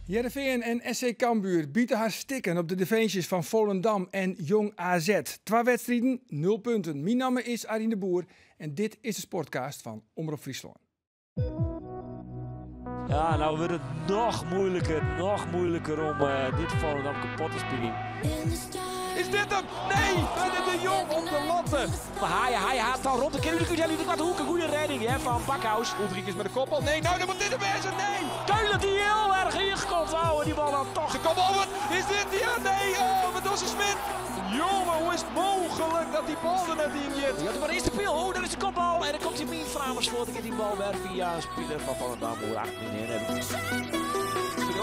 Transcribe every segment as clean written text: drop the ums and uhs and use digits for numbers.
Hearrenfean en SC Cambuur bite har stikken op de definsjes fan Volendam en Jong AZ. Twa wedstriden, nul punten. Myn namme is Arjen de Boer en dit is de Sportcast fan Omrop Fryslân. Ja, nou wurdt it noch moeiliker, noch moeiliker om dit Volendam kapot te spyljen. Is dit hem? Nee! Bijna de Jong op de latte. Maar hij hat al rond de keer uit de kwart hoek. Een goede redding, hè, van Bakhuis. Uldrikis met de kopbal. Nee, nou dan moet dit hem wezen. Nee! Keulen die heel erg ingekopt. Oh, en die bal dan toch. De kopbal, wat is dit? Ja, nee! Oh, wat was een Smit? Jongen, hoe is het mogelijk dat die bal er net in zit? Ja, maar eerst de pil. Oh, daar is de kopbal. En dan komt hij Mien van Amersfoort. Dan gaat die bal weer via een speler van Volendam. Hoe 18 in.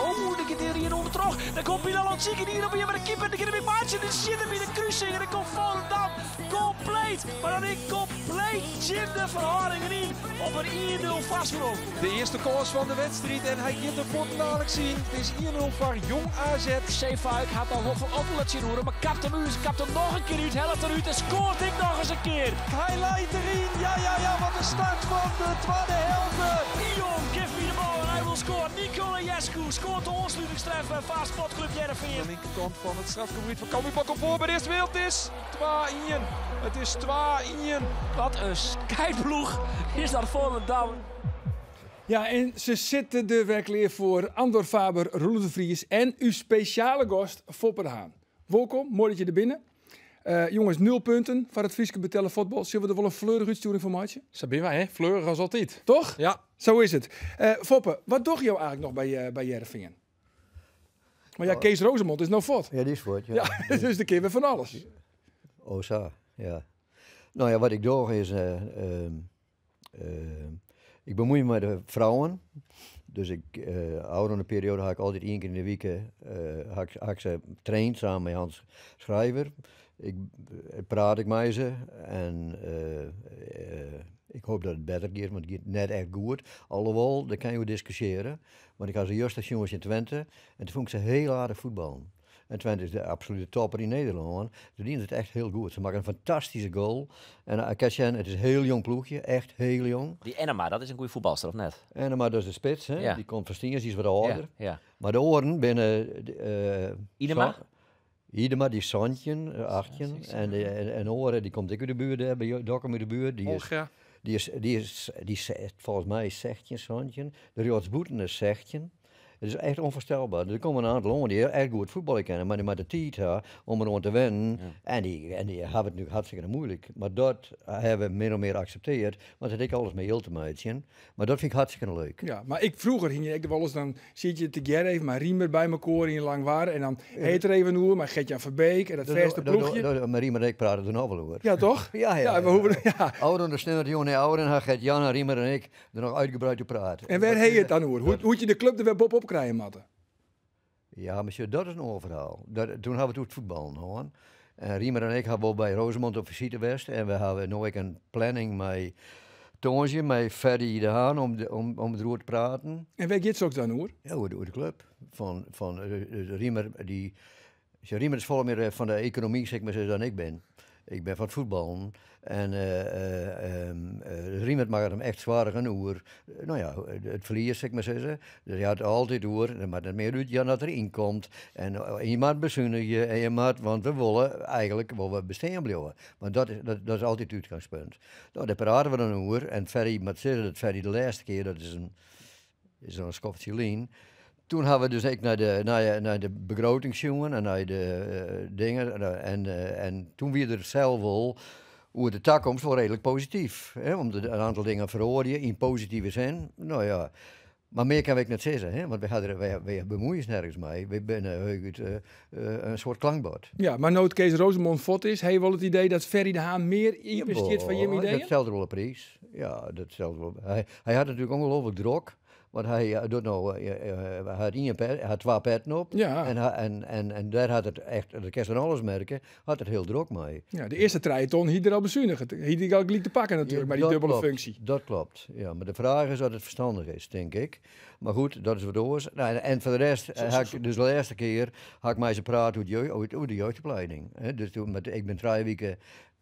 Oh, dan gaat hij hier onder terug. Dan komt Bilal Ontsieken hier op hier met de keeper. Dan gaat hij weer Maartje. Dan zit hem in de kruising. En dan komt Volendam compleet. Maar dan ik compleet Jim de verhoudingen in. Op een 1-0 vastgrond. De eerste kans van de wedstrijd. En hij gaat de pot dadelijk zien. Het is 1-0 voor Jong AZ. Zeefuik had al nog van Oppel zien horen. Maar kapt hem uit. Kapt hem nog een keer uit. Helpt eruit. En scoort ik nog eens een keer. Hij leidt erin. Ja, ja, ja. Wat een start van de tweede helft. Dion, give me the ball and I will score. Nicola Jescu scoort de aansluitingstreffer van Sportclub Heerenveen. De linkerkant van het strafgebied van Cambuur. Pak hem voor bij de eerste wereld. Het is 2-1. Het is 2-1. Wat een skyploeg is dat Volendam. Ja, en ze zitten er weer klaar voor. Andor Faber, Roelof de Vries en uw speciale gast Foppe de Haan. Welkom, mooi dat je er binnen. Jongens, 0 punten voor het Frieske betellen voetbal. Zullen we er wel een fleurige uitsturing van maken? Zo ben wij, hè? Fleurig als altijd. Toch? Ja. Zo is het. Foppe, wat doe je jou eigenlijk nog bij Heerenveen? Maar ja, Kees Roozemond is nou fort. Ja, die is fort, ja. Ja, dus de keer weer van alles. Oh, zo, ja. Nou ja, wat ik doe is... ik bemoei me met de vrouwen. Dus ik ouder in de periode ga ik altijd 1 keer in de week ga ik ze trainen samen met Hans Schrijver. Ik praat ik met ze en ik hoop dat het beter gaat, want het gaat net echt goed. Alhoewel, daar kan je over discussiëren. Want ik had ze juist als jongens in Twente en toen vond ik ze heel aardig voetballen. En Twente is de absolute topper in Nederland. Ze dienen het echt heel goed. Ze maken een fantastische goal. En Akashen, het is een heel jong ploegje, echt heel jong. Die Enema, dat is een goede voetbalster, of net? Enema, dat is de spits, hè? Ja. Die komt van Stiens, die is wat ouder. Ja, ja. Maar de oren binnen, Idema? Idema, die Santje, 18. Ja, En Oren, die komt ik uit de buurt, hè, bij Dokkum uit de buurt. Die is, Olga. die is, die is, die is, volgens mij 16, Santje. De Rjotsboeten is 16. Het is echt onvoorstelbaar. Er komen een aantal jongen die heel erg goed voetballen kennen, maar die maar de tijd hebben om er te winnen. Ja. En die hebben het natuurlijk hartstikke moeilijk. Maar dat hebben we min of meer geaccepteerd, want dat heb ik alles mee heel te maken. Maar dat vind ik hartstikke leuk. Ja, maar ik vroeger ging ik wel eens, dan zit je te gerren even, maar Riemer bij me koren in Langwaar en dan heet er even hoe, maar Gertjan Verbeek en dat verste ploegje. Maar Riemer en ik praten er nog wel over. Ja, toch? Ja, ja, Ja, we ja. hoeven, ja. Ouder dan de snelle jongen en ouder en Gert-Jan en Riemer en ik er nog uitgebreid te praten. En waar heet het dan hoor? Hoe je de club er weer bovenop krijgen, Matte? Ja, maar dat is een ander verhaal. Toen hebben we het voetballen, hoor. En Riemer en ik hebben wel bij Roozemond op visite geweest. En we hebben nog een planning met Toonsje, met Ferry de Haan, om erover te praten. En waar gaat het ook dan, hoor? Ja, over de club. Van Riemer, die, Riemer is vol meer van de economie, zeg maar, dan ik ben. Ik ben van het voetballen. En Riemer maakt hem echt zwaar genoeg. Nou ja, het verlies, zeg maar zeggen. Dus je had altijd door, maar dat meer uit ja, dat erin komt. En je moet bezuinigen, en je moet, want we willen eigenlijk wel we bestaan blijven. Want dat is altijd het uitgangspunt. Nou, daar praten we dan over. En Ferry, maar zeggen dat Ferry de laatste keer, dat is een, is een schoffertje lien. Toen hebben we dus ik naar de begrotingsjongen en naar de dingen. En toen weer er zelf wel hoe de toekomst wel redelijk positief. Hè? Omdat een aantal dingen verhoor je in positieve zin. Nou ja, maar meer kan ik net zeggen, hè? Want wij bemoeien ons nergens mee. We zijn heugend een soort klankbord. Ja, maar nood Kees Roozemond fot is, hij wel het idee dat Ferry de Haan meer investeert van Jimmy Jawel, ideeën? Dat stelde wel een prijs. Ja, dat stelde wel. Hij had natuurlijk ongelooflijk druk. Want hij doet nou hij had één pet, hij had 2 petten op. Ja. En daar had het echt, dat kan je aan alles merken, had het heel druk mee. Ja, de eerste triathlon hier er al bezuinigd. Hier die al gelijk te pakken natuurlijk, Ja, maar die dat dubbele klopt. functie. Dat klopt, ja. Maar de vraag is dat het verstandig is, denk ik. Maar goed, dat is wat oors. Nou, en voor de rest, had ik dus de laatste keer had ik mij eens gepraat over de jeugdopleiding. Hè? Dus toen, met, ik ben 3 weken,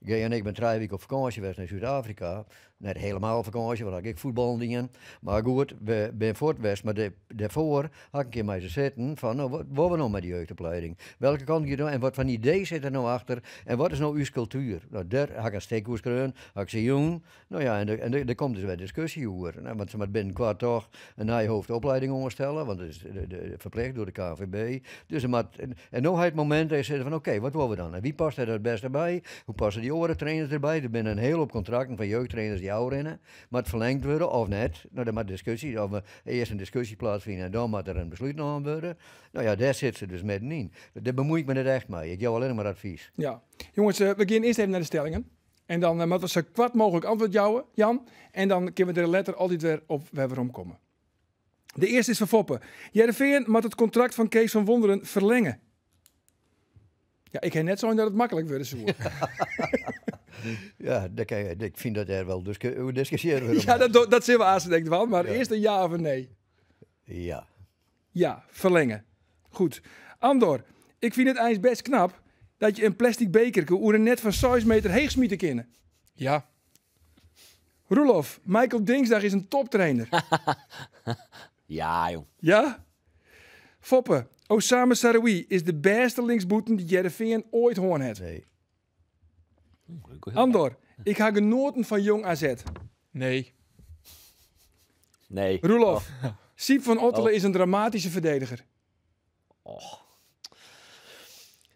Jij en ik ben 3 weken op vakantie geweest naar Zuid-Afrika. Net helemaal op fakânsje, want ha ik ek fuotballen dien. Mar goed, we binne fuort west, mar dêrfoar ha ik in kear mei se sitten fan, no, wat wolle we no mei dy jeugdopleiding? Welke kant giet no en wat foar idee sit der no achter en wat is no ús kultuer? No, dêr ha ik in stik oer skreaun, ha ik se jûn. No ja, en der komt dus wer diskusje oer. No, want se moat binnenkoart toch in nije hoofdopleiding oanstelle, want dat is ferplicht troch de KNVB. Dus der moat, en no ha je it momint dat je sizze fan oké, wat wolle we dan? En wie past dêr it bêste by? Hoe passe dy oare trainers derby? Der binne in hiele hoop kontrakten fan jeugdtrainers dy't ôfrinne. Moat ferlingd wurde of net? No, der moat diskusje, of earst in diskusje plaatsfine en dan moat der in beslút naam wurde. No ja, dêr sit se dus middenyn. Dêr bemoei ik my net echt mei. Ik jou allinnich mar advys. Ja. Jonges, we gean earst even nei de stellingen. En dan moatte we sa koart mooglik antwurd jouwe, Jan. En dan kinne we der letter altyd wer op wer werom komme. De earste is foar Foppe. Hearrenfean moat it kontrakt fan Kees van Wonderen ferlinge. Ja, ik ha net sein dat it maklik wurde soe. Ja, dêr kan je, ik fyn dat dêr wol oer diskusjearre wurde Ja, dat sille we aanst ek dwaan, mar earst in ja of in nee. Ja. Ja, ferlinge. Goed. Andor, ik fyn it eins bêst knap dat je in plastic bekerke oer in net fan 6 meter heech smite kinne. Ja. Roelof, Michael Dingsdag is in toptrainer. Ja, jong. Ja? Foppe, Osame Sahraoui is de bêste linksbûten dy't Hearrenfean oait hân hat. Nee. Andor, ik ha genoaten fan Jong AZ. Nee. Nee. Roelof, Syb van Ottele is in dramatyske ferdediger. Och.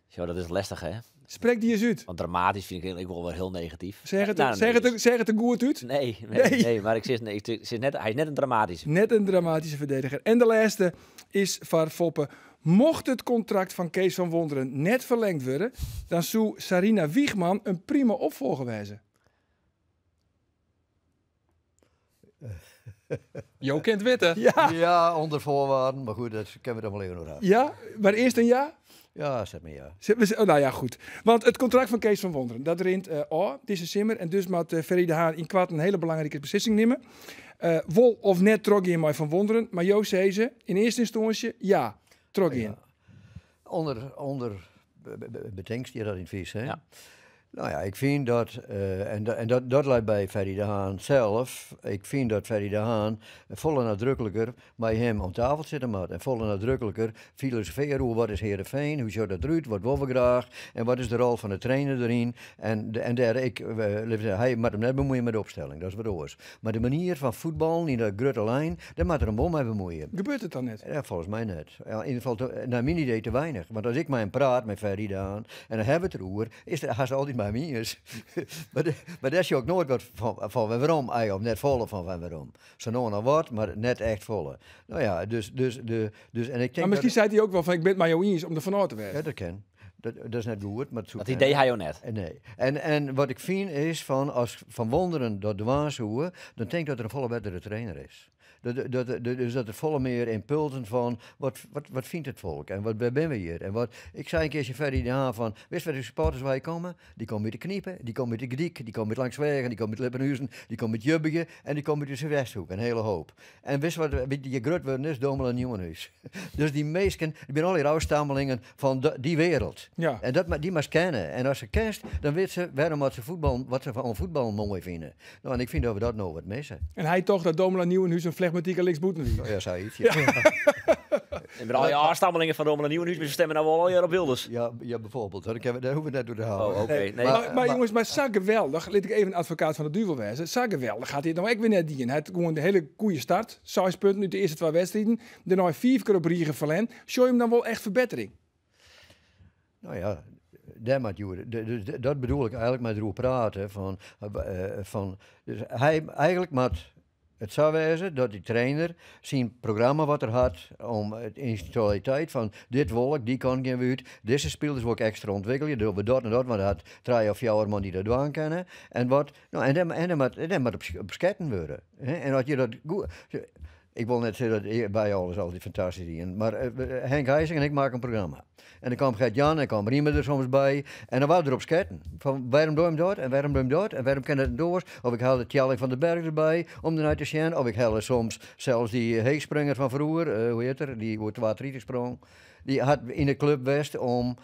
Zo, dat is lestich, hè? Sprek dy ris út. Want dramatysk fyn ik ek wol wer hiel negatyf. Seach it, Nou, seach it, nee. seach it der goed út? Nee, nee, Nee. nee, mar ik sis, nee, ik sis net, hy is net in dramatyske. Net in dramatyske ferdediger. En de lêste is foar Foppe. Mocht it kontrakt fan Kees van Wonderen net ferlengd wurde, dan soe Sarina Wiegman in prima opfolger wêze. Jo kint witte. Ja. Ja, ûnder foarwaarden, mar goed, dat kinne we dan wol even oer ha. Ja, mar earst in ja? Ja, set mar ja. Set we, oh, nou ja, goed. Want it kontrakt fan Kees van Wonderen, dat rint ôf dizze simmer. En dus moat Ferry de Haan ynkoarten in hiele belangrike beslissing nimme. Wol of net trochgean mei Van Wonderen, mar jo sizze yn earste ynstânsje ja, trochgean. Ja. Under betingst, hjir dat yn it Frysk, hè? Ja. Nou ja, ik fyn dat, en en dat leit by Ferry de Haan sels, ik fyn dat Ferry de Haan folle nadrukliker mei him om tafel sitte moat en folle nadrukliker filosofearje oer wat is Heerenveen, hoe sjocht dat derút, wat wolle we graach en wat is de rol fan de trainer deryn. En en dêr ek, lit ik sizze, hy moat him net bemuoie mei de opstelling, dat is wat oars. Mar de manier fan fuotballen yn dat grutte lijn, dêr moat er him wol mei bemuoie. Gebeurt it dan net? Ja, folgens my net. Ja, yn ieder gefal te, nei myn idee te weinich. Want as ik mei him praat, mei Ferry de Haan, en dan hawwe we it deroer, is er hast altyd mei my iens. Mar dêr sjoch ik noait wat fan werom, of net folle fan werom. Sa no en dan wat, mar net echt folle. No ja, dus, dus, de, dus, en ik tink Mar miskien dat seit hy ek wol fan ik bin it mei jo iens om der fanôf te wêzen. Ja, dat kin. Dat is net goed, mar it soe Dat idee kinne. ha jo net? Nee. En wat ik fyn is fan as Van Wonderen dat dwaan soe, dan tink ik dat er in folle bettere trainer is. Dat, dus dat er folle mear ympulzen fan wat, wat, wat fynt it folk en wat, wêr binne we hjir? En wat, ik sei in kear tsjin Ferry de Haan fan, witst wêr't de supporters wei komme? Dy komme út de Knipe, dy komme út de Gdyk, dy komme út Langsweagen, dy komme út Lippenhuzen, dy komme út Jubbegje en dy komme út de Súdwesthoek, in hiele hoop. En witst wat hjir grut wurden is? Domela Nieuwenhuis. Dus dy minsken, dy binne allegear ôfstammelingen fan dy wereld. Ja. En dat, dy moatst kenne. En as se kenst, dan wit se wêrom wat se fuotbal, wat se oan fuotbal moai fine. No, en ik fyn dat we dat no wat misse. En hy tocht dat Domela Nieuwenhuis in flegmatike linksbûten wie. Ja, sayts. Ja. En met al die ôfstammelingen fan Domela Nieuwenhuis, mar se stimme no wol allegear op Wilders. Ja, ja, bijvoorbeeld. Daar kunnen we, daar hoeven we het net door te halen. Oh, oké. Nee. Maar jongens, mar sa geweldich, lit ik even advokaat fan de duvel wêze, sa geweldich hat hy it no ek wer net dien. Hy hat gewoan de hiele goede start, 6 punten út de earste 2 wedstriden, dêrnei 5 kear op rige ferlern. Sjoch je him dan wol echt ferbettering? Nou ja, dêr moat je dus dat bedoel ik eigenlik mei deroer praten. Fan, fan, dus hy, eigenlik moat it sa wêze dat dy trainer syn programma wat er hat om it yn syn totaliteit fan dit wol ik, dy kant gean we út, dizze spilers wol ik ekstra ûntwikkelje, dogge we dat en dat, want hy hat 3 of 4 man dy't dat dwaan kinne. En wat, no, en dêr, en dêr moat, dêr moat op sketten wurde. Hè? En as je dat goed, ik wol net sizze dat wy alles altyd fantastysk dienen, mar Henk Heising en ik makken in programma. En dan kwam Gert-Jan en kwam Riemer der soms by. En dan waard der op sketten. Fan wêrom doe him dat en wêrom doe him dat en wêrom kin dat net oars? Of ik helle Tjalling van den Berg derby om dernei te sjen. Of ik helle soms sels dy heechspringer fan froeger, hoe hjit er, dy oer 32 sprong. Dy hat yn de klup west om,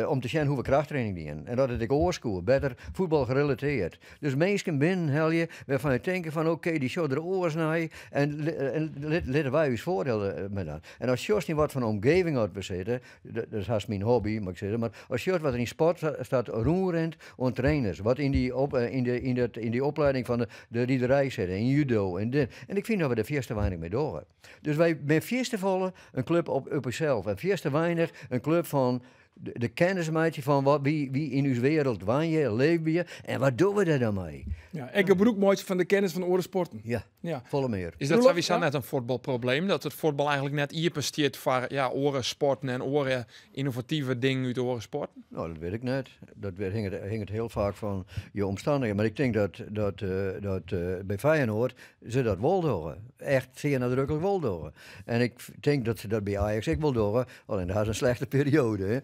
om te sjen hoe't we krachttraining dienen. En dat it ek oars koe, better fuotbal gerelateerd. Dus minsken binnenhelje wêrfan je tinke fan oké, dy sjogge der oars nei en, en litte wy ús foardiel mei dat. En as sjochst yn wat foar omgeving oft we sitte, dat is hast myn hobby, moat ik sizze, mar as sjochst wat der yn Sportstad rûnrint oan trainers, wat yn dy, op, yn de, yn dat, yn dy opleiding fan de riderij sit, yn judo en dit. En ik fyn dat we dêr fierste weinich mei dogge. Dus wy binne fierste folle in klup op, op ússels en fierste weinich in klup fan de kennis meitsje fan wat wy, wy yn ús wereld wenje, leefje en wat dogge we dêr dan mei? Ja, en gebrûk meitsje fan de kennis fan oare sporten. Ja, Ja. folle mear. Is dat Roelof, sowieso ja? net in fuotbalprobleem? Dat it fuotbal eigentlik net iepen stiet foar ja, oare sporten en oare ynnovative dingen út oare sporten? Nou, dat wit ik net. Dat hinget hiel faak fan je omstannichheden. Mar ik tink dat by Feyenoord se dat wol dogge. Echt sear nadruklik wol dogge. En ik tink dat se dat by Ajax ek wol dogge. Allinne ha se in slechte perioade. Hè.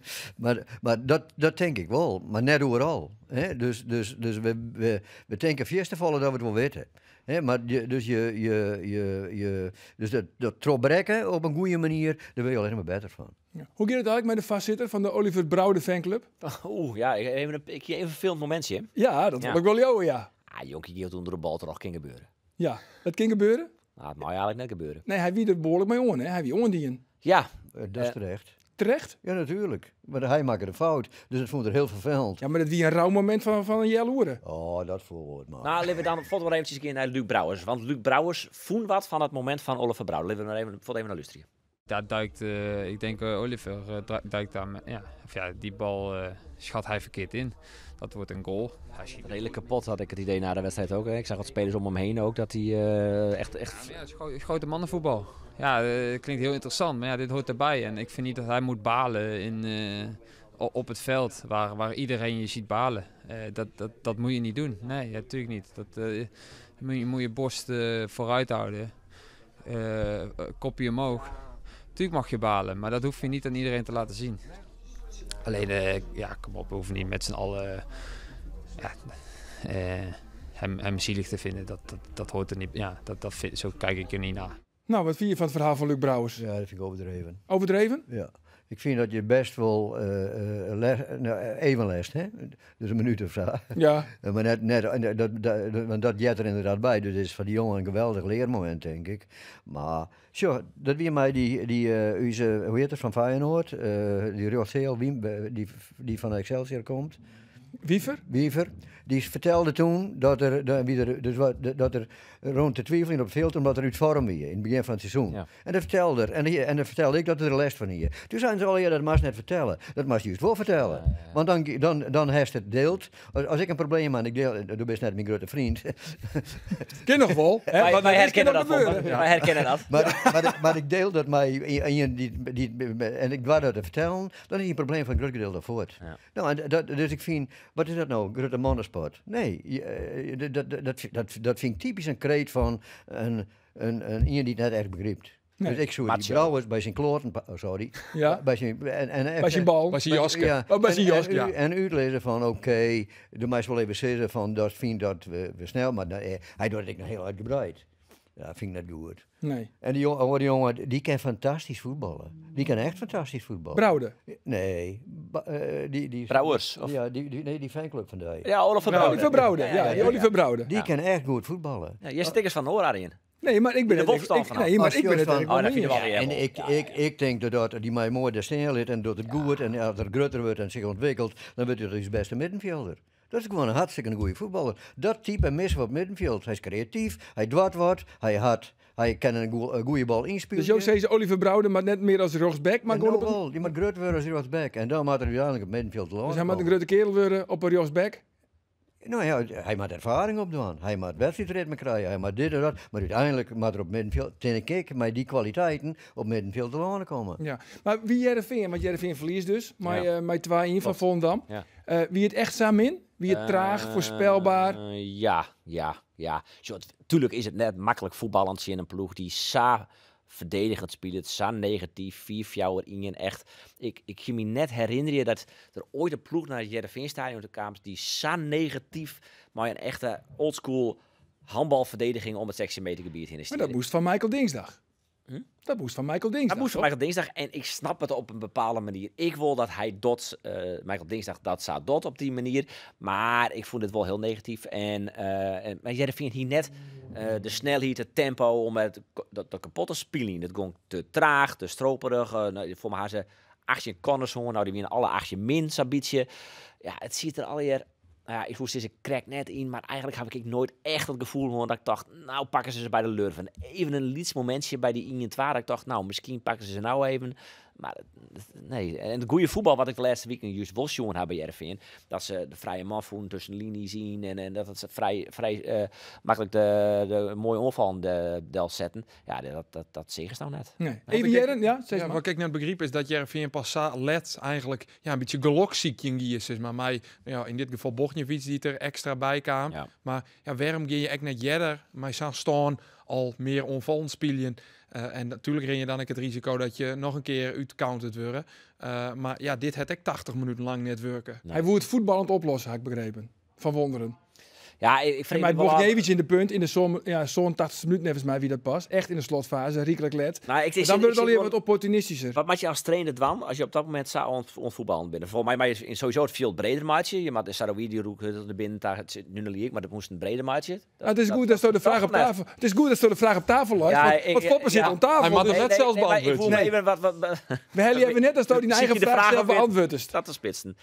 Mar dat tink ik wol. Mar net oeral. Hè. Dus we tinke fierste folle dat we it wol witte. Hè, mar je, dus je, je, je, je, dus dat trochbrekke op in goede manier, dêr wurd je allinne mar better fan. Ja. Hoe giet it eigentlik mei de foarsitter fan de Oliver Broude fanclub? Oeh, ja, ik hie even een vervelend momintsje. Ja, dat wol ik wol leauwe, ja. Ah, jonkie giet ûnder de bal troch, kin gebeure. Ja, dat kin gebeure? Nou, it mei eigentlik net gebeure. Nee, hy wie der behoarlik mei oan, hè? Hy wie oandien. Ja. Dat is terecht. Terecht? Ja, natuerlik. Mar hy makke de fout, dus dat fûn er hiel ferfelend. Ja, mar dat wie in rau momint fan in healoere. Oh, dat foel wol wat mei. Nou, litte we dan fuort mar eventsjes gean nei Luuk Brouwers. Want Luuk Brouwers fûn wat fan it momint fan Oliver Brouwer. Litte we mar even, fuort even nei lústerje. Daar duikt, ik denk Oliver duikt daar, ja, of ja, die bal schat hij verkeerd in. Dat wordt een goal. Hij schiet Redelijk kapot had ik het idee na de wedstrijd ook. Hè. Ik zag wat spelers om hem heen ook, dat hij echt Ja, maar ja, het is grote mannenvoetbal. Ja, klinkt heel interessant, maar ja, dit hoort erbij. En ik vind niet dat hij moet balen op het veld, waar iedereen je ziet balen. Dat moet je niet doen. Nee, ja, natuurlijk niet. Dat moet je borst vooruit houden. Kopje omhoog. Tuurlijk mag je balen, maar dat hoef je niet aan iedereen te laten zien. Alleen, ja, kom op, we hoeven niet met z'n allen, ja hem zielig te vinden. Dat hoort er niet. Ja, dat, dat vind, zo kijk ik er niet naar. Nou, wat vind je van het verhaal van Luuk Brouwers? Ja, dat vind ik overdreven. Overdreven? Ja. Ik vind dat je best wel nou, even lest, hè? Dus een minuut of zo. Maar net, net, en dat, dat, dat, want dat jet er inderdaad bij. Dus het is voor die jongen een geweldig leermoment, denk ik. Maar, zo, dat wie mij die onze, hoe heet het, van Feyenoord, die Riotseel, die van Excelsior komt. Wiever? Wiever. Die vertelde toen dat er, dat, wie er, dus wat, dat er rond de twijfeling op het veld, omdat er uit vorm wie in het begin van het seizoen. En dat vertelde er. En dat vertelde ik dat er les van hier. Toen zeiden ze al, ja, dat mag net vertellen. Dat mag je juist wel vertellen. Want dan heeft het deelt. Als ik een probleem heb, ik deel, du bist net mijn grote vriend. Ken nog wel, hè? Wij Want dat is herkennen nog dat, gebeuren. Volker. Wij herkennen dat. Maar ik deel dat mij, en, die, die, en ik wou dat te vertellen, dan is het probleem van het groot gedeelte voort. Nou, en dat, dus ik vind, wat is dat nou, grote mannensport? Nee, je dat, dat, dat, dat, dat vind ik typisch een kreet van een iemand die het net echt begrijpt. Nee. Dus ik zoek die Macho. Brouwers bij zijn kloten, oh, sorry. Bij zijn, en Bij zijn bal. Bij zijn jaske. Ja. Oh, bij zijn jaske, En ja. uitlezen van, oké, de meest wel even zeggen van, dat vind dat we snel, maar dan hij doet het nog heel uitgebreid. Ja, dat vind ik net goed. Nee. En die jongen, oh, die jongen, die kan fantastisch voetballen. Die kan echt fantastisch voetballen. Brouwde? Nee. Die Brouwers, of? Ja, nee, die fanclub van die. Ja, Oliver Brouwde. Oliver Brouwde, ja, die Oliver Brouwde. Die kan echt goed voetballen. Ja, je stickers van Noor in. Nee, maar ik ben De het wolf ik, van nee, maar Als ik ben je het van- eigenlijk Oh, wel dat vind ik mee wel eens. weer. En ik denk dat die mij mooi de sneeuw ligt en dat het goed en als er groter wordt en zich ontwikkelt, dan wordt hij dus beste middenvelder. Dat is gewoon een hartstikke goede voetballer. Dat type missen we op middenveld. Hij is creatief, hij doet wat, hij kan een goede bal inspelen. Dus Joost zei Oliver Brouwde, maar net meer als rechtsback. Maar En gewoon nou op een wel, die moet groot worden als rechtsback. En dan moet er uiteindelijk op middenveld te Dus hij moet een komen. grote kerel worden op een rechtsback. Nou ja, hij moet ervaring opdoen. Hij moet wedstrijdritme krijgen. Hij moet dit en dat. Maar uiteindelijk moet er op middenveld, denk ik, met die kwaliteiten op middenveld te laten komen. Ja, maar wie Heerenveen, want Heerenveen verliest dus, maar, met 2-1 van Volendam. Wie het echt samen in? Wie het traag, voorspelbaar? Ja, ja, ja. Zo, tuurlijk is het net makkelijk voetballend in een ploeg die sa verdedigend speelt, sa negatief, 4-4 in echt. Ik kan me net herinneren dat er ooit een ploeg naar het Heerenveenstadion kwam die sa negatief, maar een echte oldschool handbalverdediging om het 16 meter gebied heen is. Maar dat moest van Michael Dingsdag. Dat moest van Michael Dingsdag. Dat moest van Michael Dingsdag. En ik snap het op een bepaalde manier. Ik wil dat hij dot, Michael Dingsdag dat zou dot op die manier. Maar ik vond het wel heel negatief. Maar Hearrenfean hier net de snelheid, het tempo om het dat kapot te spelen. Het ging te traag, te stroperig. Nou, voor mij had ze 18 corners hoor. Nou, die winnen alle 18 min, zo'n beetje. Ja, het ziet er alweer. Nou ja, ik voel ze krek net in, maar eigenlijk heb ik nooit echt het gevoel hoor, dat ik dacht, nou pakken ze ze bij de lurven. Even een liets momentje bij die 1 en 2, dat ik dacht, nou misschien pakken ze ze nou even. Maar nee, en het goede voetbal wat ik de laatste week juist wel jongen heb bij Hearrenfean, dat ze de vrije man voelen tussen de linies zien en dat ze vrij makkelijk de mooie onval del zetten. Ja, dat zeggen ze nou net. Nee. Even Jaren, ja, zeg maar. Wat ik net begreep is dat Hearrenfean pas let eigenlijk ja, een beetje gelokziek is, zeg maar. Maar ja, in dit geval Bochniewicz die er extra bij kwam. Ja. Maar ja, waarom ga je echt net jeder, maar zo staan al meer onvallend spelen. En natuurlijk ren je dan ook het risico dat je nog een keer uitcounterd wordt. Maar ja, dit had ik 80 minuten lang net werken. Nee. Hij wil het voetballend oplossen, had ik begrepen. Van Wonderen. Ja, ik vind maar Bochniewicz in de punt, in de zo'n 80 minuut volgens mij wie dat past. Echt in de slotfase, riekelijk let. Nou, dan wordt het alweer wat opportunistischer. Wat maak je als trainer dwan als je op dat moment zou ontvoetballen binnen? Volgens mij is in sowieso het veel breder maatje. Je maakt de Saroui die roek de binnen, daar het zit nu nog maar dat moest een breder maatje. Het is goed dat de vraag op tafel. Het is goed dat de vraag op tafel ligt. Ja, want Foppe zit aan tafel. Hij mag het net zelfs beantwoorden. We hebben net als die eigen vraag zelf beantwoord. Dat te spitsen.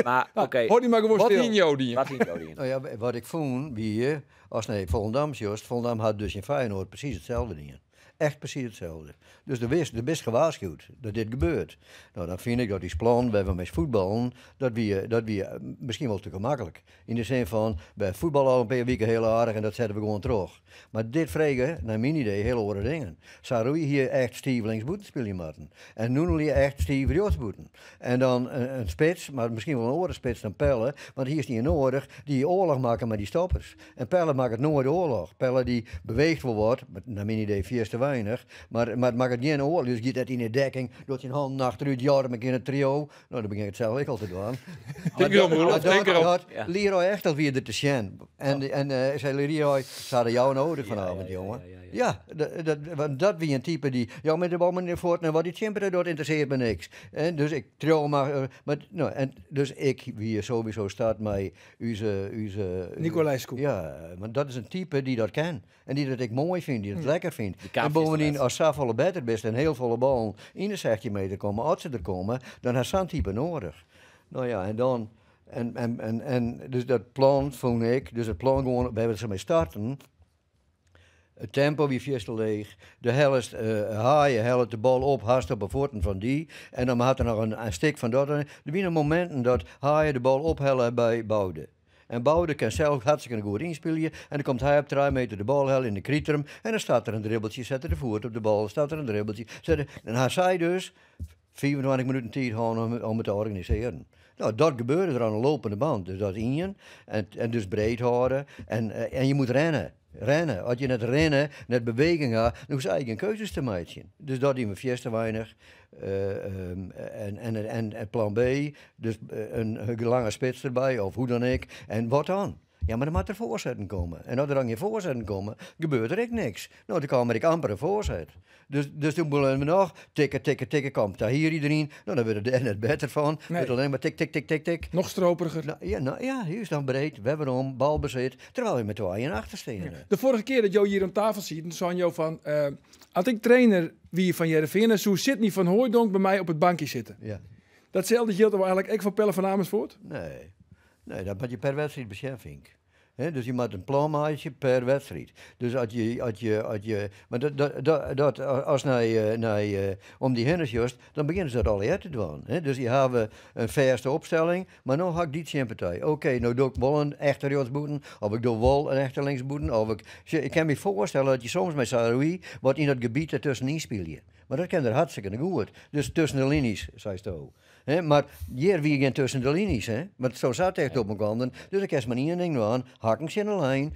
Maar oké. Hoor die maar gewoon wat stil. In Jody? Wat in Jody? Nou ja, wat ik vond, wie als nee, Volendam, just, Volendam had dus in Feyenoord precies hetzelfde ding. Echt precies hetzelfde. Dus er is gewaarschuwd dat dit gebeurt. Nou, dan vind ik dat die plan, bij we met voetballen, dat we misschien wel te gemakkelijk. In de zin van, bij voetballen al een paar weken heel aardig en dat zetten we gewoon terug. Maar dit vregen, naar mijn idee, heel andere dingen. Saroui hier echt Steve linksboeten spelen moeten. En Nunnely echt Steve rechtsboeten. En dan een spits, maar misschien wel een andere spits dan Pelle, want hier is niet nodig, die oorlog maken met die stoppers. En Pelle maakt het nooit oorlog. Pelle die beweegt wel wat, maar naar mijn idee vier te weinig, maar het maakt het geen oorlog. Dus je dat in de dekking, dat je een hand achteruit, ja, in het trio. Nou, dan begin ik het zelf ook al te doen. Denk erop, Roelof, denk erop. Leroy echt alweer er te zien. En zei Leroy, ze hadden jou nodig vanavond, jongen. Ja, want dat wie een type die, ja, met de bal meneer voort en wat die chimper dat interesseert me niks. En dus ik trio maar, nou, en dus ik, wie sowieso staat mij, uze Nicolaescu. Ja, maar dat is een type die dat kan. En die dat ik mooi vind, die dat lekker vindt. En bovendien, als ze volle beter best en heel volle ballen in de 16 meter komen, als ze er komen, dan heeft zo'n type nodig. Nou ja, en dan, en dus dat plan vond ik, dus het plan gewoon, we hebben ze mee starten. Het tempo wie vierste leeg. De helft haaien helft de bal op, haast op de voeten van die. En dan had er nog een stik van dat. Er zijn momenten dat haaien de bal ophellen bij Boude. En Boude kan zelf hartstikke goed inspelen. En dan komt hij op 3 meter de bal hellen in de krietrum. En dan staat er een dribbeltje, zet er de voet op de bal, staat er een dribbeltje. En hij zei dus 24 minuten tijd om het te organiseren. Nou, dat gebeurde er aan de lopende band. Dus dat in en dus breed houden. En je moet rennen. Rennen. Als je net rennen, net beweging gaat, dan hoef je eigen keuzes te maken. Dus dat die me fiesta weinig. En plan B, dus een lange spits erbij, of hoe dan ik. En wat dan? Ja, maar dan moet er voorzetten komen. En als er dan geen voorzetten komen, gebeurt er ook niks. Nou, dan kwam ik amper een voorzet. Dus toen begonnen we nog, tikken, tikken, tikken, komt daar hier iedereen. Nou, dan werd het net beter van. Nee. Wordt alleen maar tik, tik, tik, tik, tik. Nog stroperiger. Nou, ja, hier is dan breed, we hebben om, balbezit, terwijl we met 2 en achter staan. Ja. De vorige keer dat Jo hier aan tafel zit, toen zei Jo van, had ik trainer wie van Hearrenfean, zo Sidney van Hooijdonk bij mij op het bankje zitten. Ja. Datzelfde geldt eigenlijk ook voor Pelle van Amersfoort? Nee. Nee, dat moet je per wedstrijd beseffen, vind ik. He, dus je maakt een planmaatje per wedstrijd. Dus als je, maar dat als naar om die hinnes juist, dan beginnen ze dat al te doen. He, dus je hebben een verste opstelling, maar nu ga ik die partij. Oké, nou doe ik wel een echte rechtsboeten, of ik doe wel een echte linksboeten, of ik kan me voorstellen dat je soms met Saroui wat in dat gebied ertussenin speel je. Maar dat kan er hartstikke goed. Dus tussen de linies, zei ze. Hè, mar hjir wie gjin tusken de linies, hè. Want so sa ticht op elkoar. Dus dan kinst mar ien ding dwaan, hakken tsjin de lijn,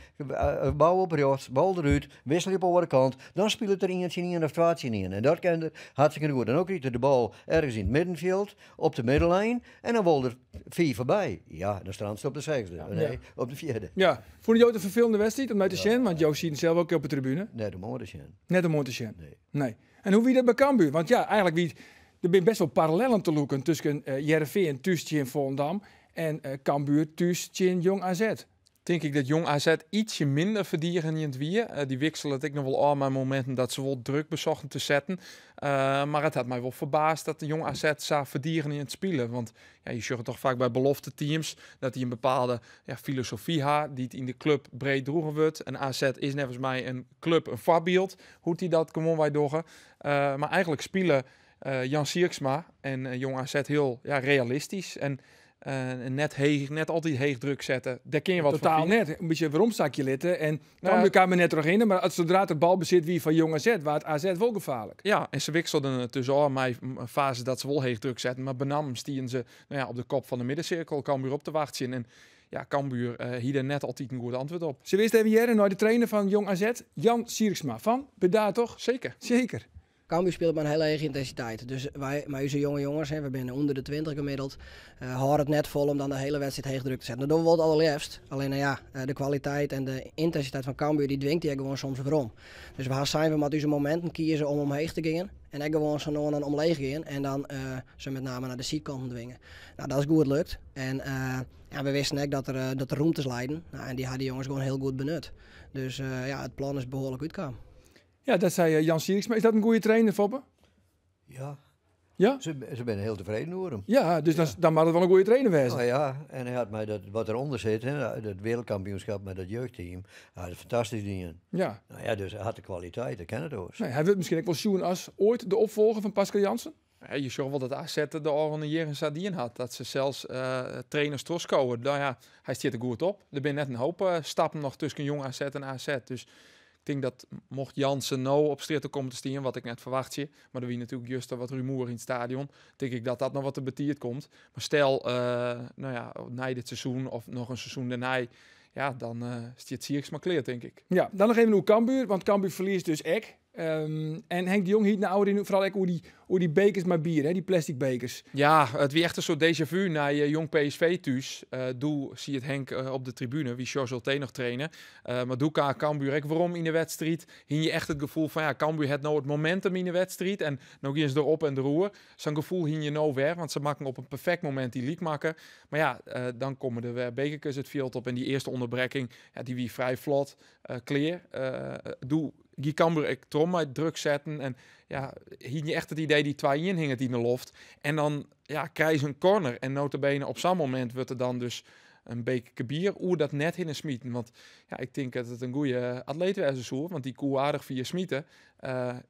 bal op rjochts, bal derút, wisselje op de oare kant. Dan spilet er ien tsjin ien of twa tsjin ien. En dat kin er hartstikke goed. En no kriget er de bal ergens yn it middenfjild, op de middellijn, en dan wol er fiif foarby. Ja, dan strandst op de sechsde. Nee, op de fjirde. Ja. Fûnen jo it in ferfelende wedstriid om nei te sjen? Want jo sieten sels ek op de tribune. Net om oan te sjen. Net om oan te sjen? Nee. Nee. En hoe wie dat by Cambuur? Want ja, eigentlik wie der binne best wol parallellen te lûken tusken Hearrenfean thús tsjin Volendam en Cambuur thús tsjin Jong AZ. Tink ik dat Jong AZ ietsje minder ferdigenjend wie. Dy wiksele it ek noch wol ôf mei mominten dat se wol druk besochten te setten. Mar it hat my wol ferbaasd dat de Jong AZ sa ferdigenjend spile. Want ja, je sjogge toch faak by belofte teams dat dy in bepaalde, ja, filosofy ha dy't yn de klup breed droegen wurdt. En AZ is neffens my in klup, in foarbyld hoe't dy dat gewoanwei dogge. Mar eigentlik spile Jan Sierksma en Jong AZ hiel, ja, realistysk en net heech, net altyd heech druk sette. Dêr kin je wat fan Totaal fine. net. In bytsje weromsakje litte en Cambuur kaam der net trochhinne, mar sadree't der balbesit wie foar Jong AZ, waard AZ wol gefaarlik. Ja, en se wikselden it dus ôf mei fases dat se wol heech druk setten, mar benammen stienen se, nou ja, op de kop fan de middensirkel Cambuur op te wachtsjen. En ja, Cambuur hie dêr net altyd in goed antwurd op. Sille we earst even hearre nei de trainer fan Jong AZ, Jan Sierksma fan Breda, toch? Seker. Seker. Cambuur spilet mei in hiele hege yntinsiteit. Dus wy, mei ús jonge jonges, hè, we binne ûnder de 20 gemiddeld, hâlde it net fol om dan de hiele wedstriid heech druk te setten. Dat dogge we wol it allerleafst. Allinne ja, de kwaliteit en de yntinsiteit fan Cambuur dy dwingt dy ek gewoan soms werom. Dus we ha sein, we moatte ús mominten kieze om omheech te gean. En ek gewoan sa no en dan omleech gean en dan se met name nei de sydkanten dwinge. Nou, dat is goed lukt. En ja, we wisten ek dat der, dat der rûmtes leiden. Nou, en dy ha dy jonges gewoan hiel goed benut. Dus ja, it plan is behoarlik útkaam. Ja, dat sei Jan Sierksma. Is dat in goede trainer, Foppe? Ja. Ja? Se binne hiel tefreden oer him. Ja, dus dan, dan moat it wol in goede trainer wêze. Nou ja, en hy hat mei dat wat derûnder sit, hè, dat wereldkampioenskip mei dat jeugdteam, hy hat it fantastysk dien. Ja. Nou ja, dus hy hat de kwaliteit, dat kin it oars. Nee, hy wurdt miskien ek wol sjoen as oait de opfolger fan Pascal Jansen. Ja, je sjogge wol dat AZ de ôfrûne jierren sa dien hat. Dat se sels trainers trochskowe. Nou ja, hy stiet der goed op. Der binne net in hoop stappen noch tusken Jong AZ en AZ. Dus ik tink dat mocht Jansen no op strjitte komme te stean, wat ik net ferwachtsje, mar der wie natuerlik juster wat rumoer yn it stadion, tink ik dat dat noch wat te betiid komt. Mar stel, nou ja, nei dit seizoen of noch in seizoen dêrnei, ja, dan stiet Sierksma klear, tink ik. Ja, dan noch even oer Cambuur, want Cambuur ferliest dus ek. En Henk de Jong hie it nei ôfrin foaral ek oer dy bekers mei bier, hè, dy plastic bekers. Ja, it wie echt in soart déjà vu nei Jong PSV thús. Doe siet Henk op de tribune, wie Sjors Ultee noch trainer. Mar doe kaam Cambuur ek werom yn de wedstriid. Hie je echt it gefoel fan, ja, Cambuur hat no it momentum yn de wedstriid en no gean se derop en deroer. Sa'n gefoel hie je no wer, want se makken op in perfekt momint dy lykmakker. Mar ja, dan komme der wer bekerkes it fjild op en dy earste ûnderbrekking, ja, dy wie frij flot, klear. Doe gie Cambuur ek troch mei druk setten en ja, hie je echt it idee dy 2-1 hinget yn de loft. En dan, ja, krije se in corner en nota bene op sa'n momint wurdt der dan dus in bekerke bier oer dat net hinne smiten. Want ja, ik tink dat it in goeie atleet wêze soe, want dy koe aardich fier smiten.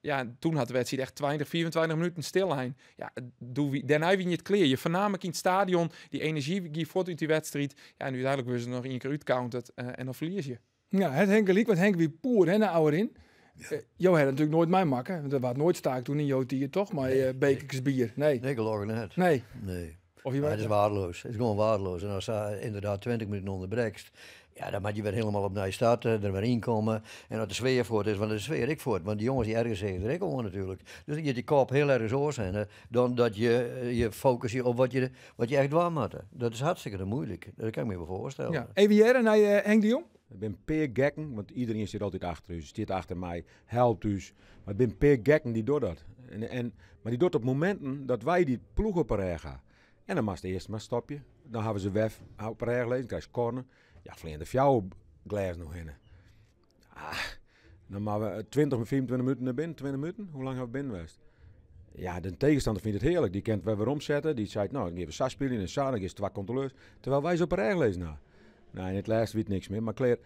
Ja, en toen hat de wedstriid echt 20, 25 minuten stillein. Ja, doe wie, dêrnei wie it klear. Je fernaam ek yn it stadion, dy enerzjy gie fuort út dy wedstriid. Ja, en úteinlik wurde se noch ien kear útcounterd en dan ferlies je. Ja, hat Henk gelyk, want Henk wie poer, hè, nei ôfrin. Jo ha it natuerlik noait meimakke, want der waard noait staakt toen yn jo tiid, toch? Mei, Nee. bekerkes bier. Nee. Nee, gelokkich net. Nee. Nee. Of je Maar het is waardeloos. Het is gewoon waardeloos. En as se ynderdaad 20 minuten ûnderbrekst, ja, dan moat je wer hielendal opnij starte, der wer ynkomme. En as de sfear fuort is, want de sfear ek fuort, want dy jonges dy ergere sich der ek oan natuerlik. Dus dan giet dy kop hiel ergens oars hinne dan dat je je fokusje op wat je echt dwaan moatte. Dat is hartstikke muoilik. Dat kin ik my wol foarstelle. Ja. Even hearre nei Henk de Jong. Der binne in pear gekken, want iderien stiet altyd achter ús, stiet achter my, helpt ús. Mar der binne in pear gekken dy dogge dat. Mar dy docht op mominten dat wy dy ploech op 'e rêch ha. En dan moatst earst mar stopje. Dan hawwe se wer op 'e rêch lizzen, krijst corner. Ja, fleane der 4 glêzen noch hinne. Ah, dan moatte we 20 of 25 minuten nei binnen. 20 minuten? Hoe lang hawwe we binnen west? Ja, de tegenstander fynt it hearlik. Dy kin it wer weromsette. Dy seit, no, dan gean we sa spyljen en sa, dan giest 2 kontroleurs. Terwyl wy se op 'e rêch lizzen ha. Nou, yn it lêste wie it niks mear. Mar klear,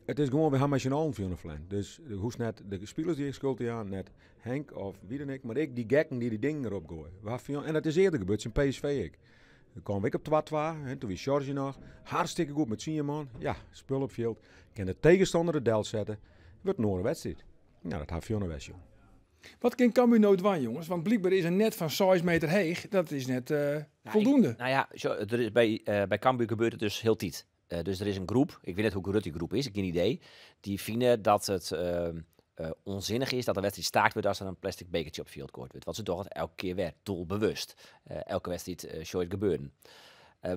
it is gewoan, we ha mei syn allen fjonnen ferlern. Dus do hoechst net de spilers dy skuld te jaan, net Henk of wie dan ek, mar ek dy gekken dy't dy dingen erop goaie. We ha fjonnen, en dat is earder gebeurd, tsjin PSV ek. Dan kamen we ek op 2-2, hè, toen wie Georgie noch. Hartstikke goed met 10 man. Ja, spul op fjild. Kin de tegenstander it delsette. Wurdt in oare wedstriid. Nou, dat ha fjonnen west, jong. Wat kin Cambuur no dwaan, jonges? Want blykber is in net fan 6 meter heech, dat is net foldoende. Nou ja, sjo, der is by Cambuur gebeurt it dus hieltyd. Dus der is in groep, ik wit net hoe grut dy groep is, gjin idee, dy fine dat it onzinnich is dat de wedstriid staakt wurdt as der in plastic bekertsje op it fjild goaid wurdt. Want se dogge it elke kear wer, doelbewust. Elke wedstriid sjoch je it gebeuren.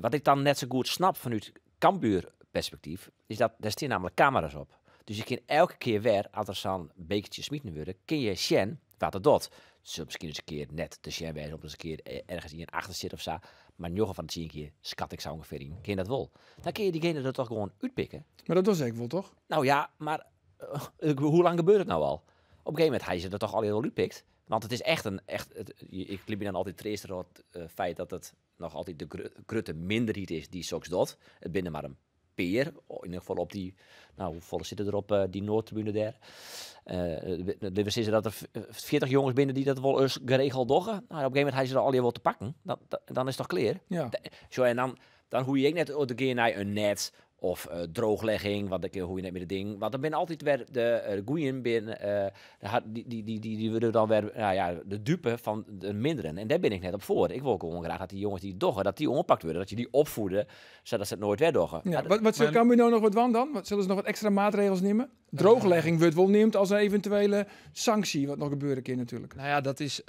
Wat ik dan net sa goed snap fanút Cambuur perspektyf, is dat der stean namelijk kamera's op. Dus je kin elke kear wer, as der sa'n bekertsje smiten wurde, kin je sjen wat it docht. It sil miskien ris in kear net te sjen wêze, omdat ris in kear ergens ien achter sit of sa. Mar njoggen fan de tsien kear skat ik sa ûngefear yn, kin dat wol. Dan kin je diegene der toch gewoan útpikke. Mar dat docht ek wol, toch? Nou ja, mar hoe lang gebeurt it no al? Op in gegeven momint ha je se der toch allegear wol útpikt. Want it is echt in, echt, it, ik liet my dan altyd treaste troch it feit dat it noch altyd de grutte minderheid is dy't soks docht. It binne mar in pear, yn ieder gefal op dy, nou, hoefolle sitte der op dy Noardtribune dêr? Litte we sizze dat der 40 jonges binne dy't dat wol ris geregeld dogge. Nou, op in gegeven momint ha se der allegear wol te pakken. Dan is it toch klear? Ja. Zo, en dan hoech je ek net oer te gean nei in net of drooglegging, want dan hoech je net mear de ding. Want dan binne altyd wer de goeien binne, de ha-, die, die, die, die, die wurde dan wer, nou ja, de dupe fan de minderen. En dêr bin ik net op foar. Ik wol gewoan graach dat dy jonges dy't it dogge, dat dy oanpakt wurde, dat je dy opvoede, sadat se it noait wer dogge. Ja, Maar wat sil Maar Cambuur no noch wat dwaan dan? Wat, sille se noch wat ekstra maatregels nimme? Drooglegging wurdt wol neamd as in eventuele sanksje, wat noch gebeure kin natuerlik. Nou ja, dat is,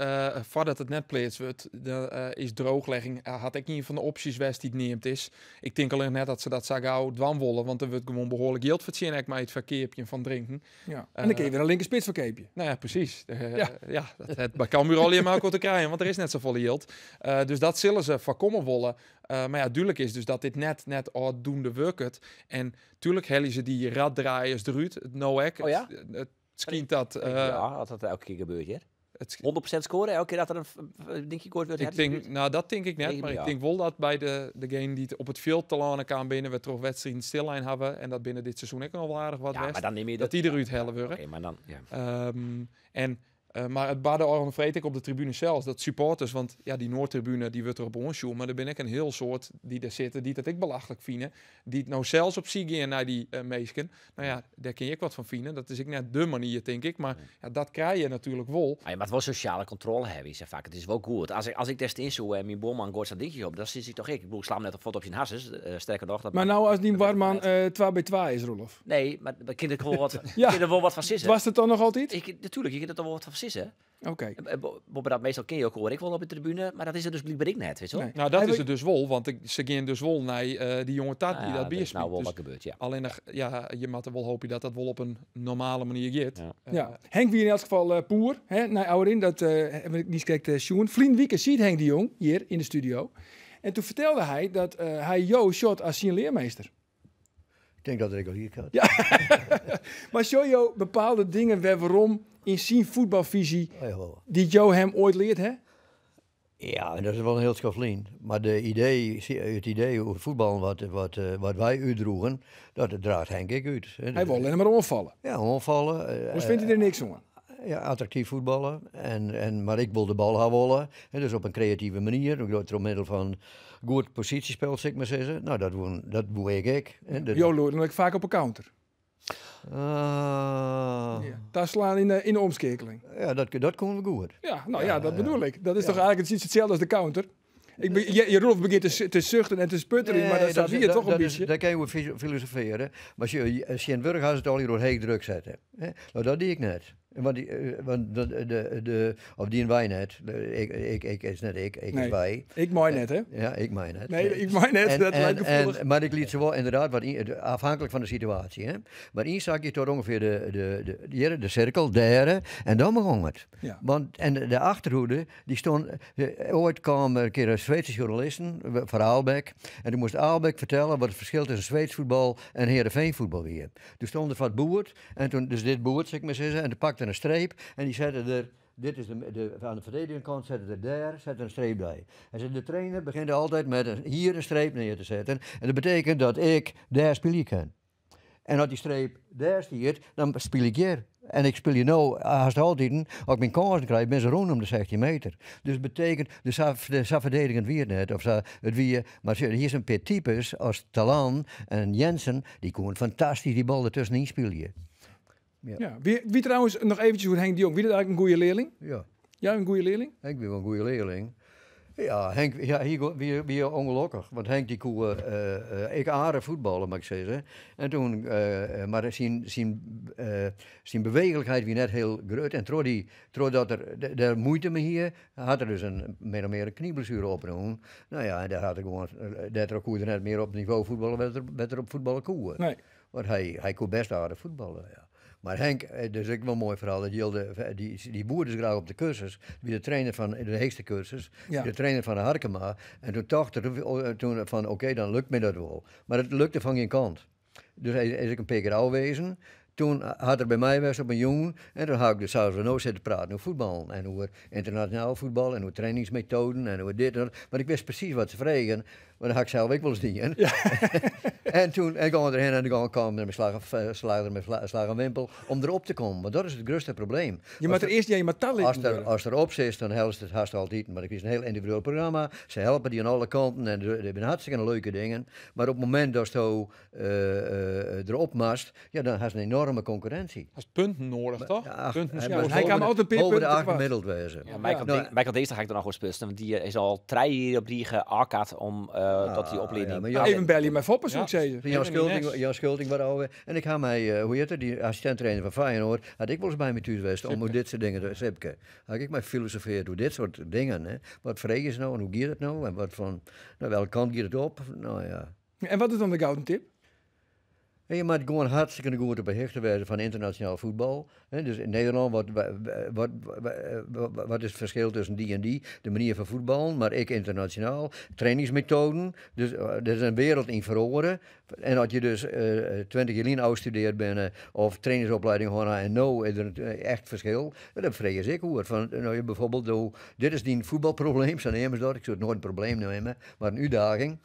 foardat it net pleatst wurdt, de is drooglegging, hat ek ien fan de opsjes west dy't neamd is. Ik tink allinnich net dat se dat sa gau dwaan wolle, want der wurdt gewoan behoarlik jild fertsjinne ek mei it ferkeapjen fan drinken. Ja. En dan kin je wer in linkerspits ferkeapje. Nou ja, precies. Ja. Ja, dat hat by Cambuur allegear mei elkoar te krijen, want der is net safolle jild. Dus dat sille se foarkomme wolle. Mar ja, dúdlik is dus dat dit net ôfdoende wurket. En tuerlik helje se dy raddraaiers derút, it no ek. Oh ja? Het skynt dat, Ja, as dat elke kear gebeurt, hear. Het 100% scoren, elke kear dat der in dinkje goaid wurdt, Ik hè, die denk, doet. nou, dat denk ik net, Nee, maar ik ja. denk wol dat by degene dy't op it fjild telâne kaam binne, we troch wedstriden stillein hawwe, en dat binne dit seizoen ek noch wol aardich wat Ja, maar west, dan neem je dat dat die eruit helle wurde. Oké, maar dan, ja. En mar it barde ôfrûne freed ek op de tribune sels, dat supporters, want ja, die Noordtribune die wurdt erop oansjoen, mar der binne ek in heel soad dy't der sitte, dy't dat ek belachlik fine, dy't no sels op syk gean nei dy minsken. Nou ja, dêr kin je ek wat fan fine. Dat is ek net de manier, tink ik, mar ja, dat krij je natuerlik wol. Maar je moat wol sosjale kontrôle hawwe, sa faak. It is wol goed. As ik dêr stean soe en myn buorman goait sa'n dinkje op, dan sis ik toch ek. Ik bedoel, ik sla him net op fuort op syn harsens, sterker noch, dat Maar maakt nou, as dyn dat maakt buorman, net uit. 2 bij 2 is, Roelof. Nee, maar we kunnen er wel wat, Ja. we kunnen er wel wat van sissen. Was het dan nog altyd? Ik, natuurlijk, je kunt er toch wel wat van sissen. Oké. En Bobbe, meestal ken je ook, hoor ik wel op de tribune, maar dat is er dus blijkbaar ik net, weet je wel? Nee. Nou, dat Hij is wil het dus wel, want ze gaan dus wel naar die jonge tat die Nou ja, dat dat bier is nou smiet. wel Dus wat gebeurt, ja. Alleen nog, ja, je moet er wel hopen dat dat wel op een normale manier gaat. Ja. Ja. Henk wie in elk geval poer, hè, naar Ouderin, dat heb ik niet gekeken, Sjoen. Vlien Wieke ziet Henk de Jong hier in de studio. En toen vertelde hij dat hij Jo shot als zijn leermeester. Ik denk dat ik al hier had. Ja. Maar zo Jo bepaalde dingen waar waarom in zijn voetbalvisie Oh, jawel. die Jo hem ooit leert, hè? Ja, en dat is wel een heel schoflien. Maar het idee over voetbal wat wij uitdroegen, dat draagt Henk ik uit. Hè. Hij wil alleen maar omvallen. Ja, omvallen. Hoe vindt hij er niks aan? Ja, attractief voetballen. Maar ik wil de bal gaan wollen. Hè, dus op een creatieve manier. Door middel van goed positiespel, zeg ik maar zeggen. Nou, dat woon ik ook. Hè, dat Jo loert dan vaak op een counter. Ja, daar slaan in de omschakeling. Ja, dat kon we goed. Ja, nou ja, dat Ja, bedoel ik. Dat is Ja. toch eigenlijk iets hetzelfde als de counter? Roelof begint te zuchten en te sputteren, Nee, maar dat staat hier toch een beetje. Daar kan je over filosoferen. Maar als je in Wurg had het al hier door heel druk zetten. Hè? Nou, dat deed ik net. Want die want de, de, de, of die en wij net. De, ik, ik, ik is net ik, ik is Nee. wij. Ik mooi net, hè? Ja, ik mooi net. Nee, ik mooi net, dat lijkt gevoelig. Maar ik liet ze wel inderdaad wat in, de, afhankelijk van de situatie. Hè? Maar één zag je tot ongeveer de cirkel, derde, en dan begon het. Ja. Want, en de achterhoede, die stond... De, ooit kwamen een keer een Zweedse journalisten, van Aalbeck. En toen moest Aalbeck vertellen wat het verschil tussen Zweeds voetbal en Heerenveen voetbal weer. Toen stond er wat boert, en toen, dus dit boert, zeg ik maar zeggen, en toen pakte een streep en die zette er, dit is de, de, aan de verdedigende kant, zette er daar, zette een streep bij. En zei, de trainer begint altijd met hier een streep neer te zetten. En dat betekent dat ik daar spelen kan. En als die streep daar stiert, dan speel ik hier. En ik speel je nou, haast altijd, als ik mijn kansen krijg, ben ze rondom de 16 meter. Dus betekent, dus de sa verdedigend weer net, of sa, het wie, maar hier zijn een paar types als Talan en Jensen, die konden fantastisch die bal ertussenin spelen. Ja. Ja. Wie trouwens noch eventjes oer Henk de Jong. Wie dat eigenlijk in goede leerling? Ja. Ja, een goede leerling? Henk wie wel een goede leerling. Ja, Henk, ja, hij wie ongelukkig. Want Henk die koe, ik aardig voetballen, mag ik zeggen. En toen, maar zijn bewegelijkheid wie net heel groot. En doordat er daar moeite mee hier, had er dus een, meer of meer een knieblessure opgenomen. Nou ja, en daar had er gewoon, daar koe er net meer op niveau voetballen, werd er op voetballen koe. Nee. Want hij kon best aardig voetballen, ja. Maar Henk, dat is ook wel een mooi verhaal, dat Jilde, die boer dus graag op de cursus, wie de trainer van de heegste cursus, de trainer van de Harkema. En toen dacht er, toen van, oké, dan lukt me dat wel. Maar het lukte van geen kant. Dus hij is ik een paar keer afwezen. Toen had er bij mij was op een jongen en toen had ik dus zelfs nog zitten praten over voetbal. En over internationaal voetbal en over trainingsmethoden en over dit en dat. Maar ik wist precies wat ze vregen, maar dat had ik zelf ook wel eens niet, hè. En toen, en kwam erheen en dan kwam er met slag, met slag en wimpel om erop te komen. Want dat is het grootste probleem. Je moet er eerst je maar talent worden. Als er op zit, dan helpt het haast altijd. Maar het is een heel individueel programma. Ze helpen die aan alle kanten en er zijn hartstikke leuke dingen. Maar op het moment dat je erop mast, ja, dan has je een enorme concurrentie. Dat is punten nodig, Maar, toch? ja, ach, Punten hij scoren. moet Hij kan altijd een boven de punten 8 kwart. gemiddeld wezen. Ja, Michael, Michael Deester ga ik er nog goed spusten, want die is al 3 jaar op die geakkerd om tot die opleiding. Ja, maar Jan- Even bellen met Foppers, zou ik Ja. zeggen. Jan Helemaal niet Schulting, niks. Jan Schulting waar ouwe. En ik ga mij, hoe heet het, die assistent-trainer van Feyenoord, had ik wel eens bij me thuis geweest om hoe dit soort dingen te Sipke. Had ik mij filosofeerd hoe dit soort dingen, hè. Wat vregen ze nou en hoe gaat het nou en wat van, nou, welke kant gaat het op? Nou ja. En wat is dan de gouden tip? En je moet gewoon hartstikke goed op de hoogte worden van internationaal voetbal. Hè, dus in Nederland, wat is het verschil tussen die en die? De manier van voetballen, maar ik internationaal. Trainingsmethoden, dus er is een wereld in verloren. En als je dus 20 jaar afgestudeerd bent of trainingsopleiding gehad en nou is er een echt verschil. Dan vrees ik hoor. Van, nou, je bijvoorbeeld, oh, dit is die voetbalprobleem, zo nemen ze dat. Ik zou het nooit een probleem nemen, maar een uitdaging.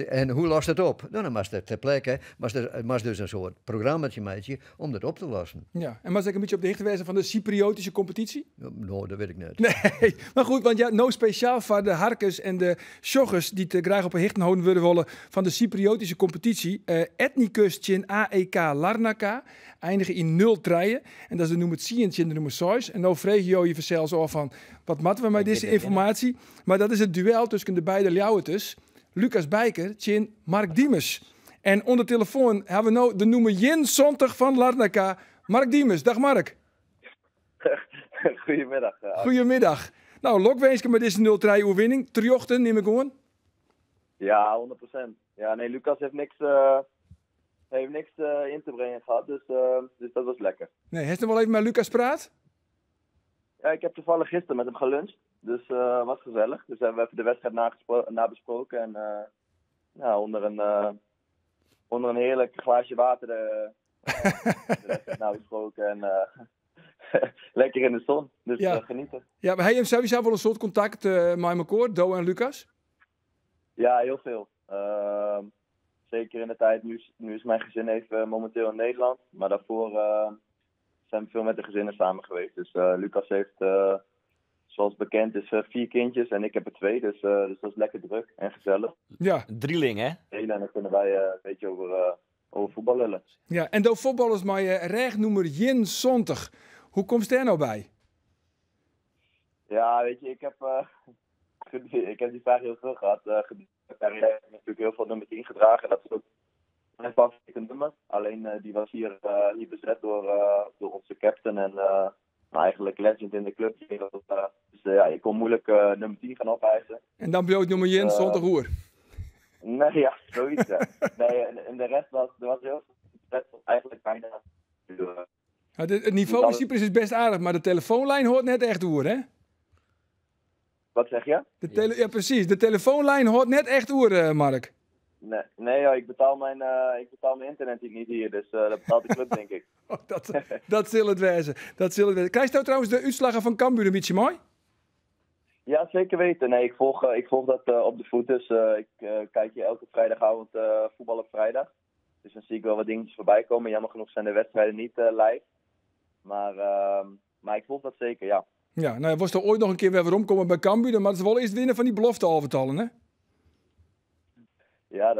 En hoe lost het op? Nou, dan was het ter plekke, was er, was dus een soort programmaatje meidje om dat op te lossen. Ja, en was ik een beetje op de hoogte wijzen van de Cypriotische competitie? Ja, nou, dat weet ik net. Nee, maar goed, want ja, nou speciaal voor de harkers en de joggers die te graag op een hichten houden willen worden van de Cypriotische competitie. Ethnicus Chin AEK Larnaca eindigen in 0 treien. En dat is de nummer 10 en de nummer 6. En nou vreeg je je zelfs al van, wat moeten we met Ik deze weet het, ja. informatie? Maar dat is het duel tussen de beide Ljouwerters. Lucas Bijker, Chin Mark Diemers. En onder telefoon hebben we nou de noemer Jin Sontig van Larnaca. Mark Diemers, dag Mark. Goedemiddag. Goedemiddag. Nou, lokwensje met deze 0-3 overwinning. Terjochten, neem ik aan. Ja, 100%. Ja, nee, Lucas heeft niks in te brengen gehad, dus dat was lekker. Nee, heeft hij wel even met Lucas praat? Ja, ik heb toevallig gisteren met hem geluncht, dus was gezellig. Dus hebben we even de wedstrijd nabesproken en onder een heerlijk glaasje water de wedstrijd nabesproken en lekker in de zon. Dus, genieten. Ja, maar hij heeft sowieso wel een soort contact met elkaar, Do en Lucas? Ja, heel veel. Zeker in de tijd, nu is mijn gezin even momenteel in Nederland. Maar daarvoor zijn we veel met de gezinnen samen geweest. Dus Lucas heeft, zoals bekend, is 4 kindjes en ik heb er 2. Dus dat is lekker druk en gezellig. Een drieling, hè? En dan kunnen wij een beetje over voetbal lullen. Ja, en door voetballers maar je rechtnoemer Jin Sontig. Hoe komt het daar nou bij? Ja, ik heb die vraag heel veel gehad. Gedurende mijn carrière heb ik natuurlijk heel veel nummer 10 gedragen. Dat is ook mijn favoriete nummer. Alleen die was hier bezet door onze captain en eigenlijk legend in de club. Dus ik kon moeilijk nummer 10 gaan opeisen. En dan bleef het nummer Jin zonder roer. Nee, ja, zoiets. Ja. Nee, en de rest was, er was heel veel, de rest was eigenlijk bijna. Ja, het niveau in Cyprus is best aardig, maar de telefoonlijn hoort net echt oer, hè? Wat zeg je? De ja, precies. De telefoonlijn hoort net echt oer, Mark. Nee, nee, ja, ik betaal mijn internet hier niet hier, dus dat betaalt de club, denk ik. Oh, dat zal het wezen. Dat zal het wezen. Krijg je nou trouwens de uitslagen van Cambuur een beetje mooi? Ja, zeker weten. Nee, ik volg dat op de voet, dus ik kijk hier elke vrijdagavond voetbal op vrijdag. Dus dan zie ik wel wat dingetjes voorbij komen. Jammer genoeg zijn de wedstrijden niet live. Maar ik volg dat zeker, ja. Ja, nou, was er ooit nog een keer weer omkomen bij Cambuur, maar het is wel eerst winnen van die belofte alvertallen, hè? Ja,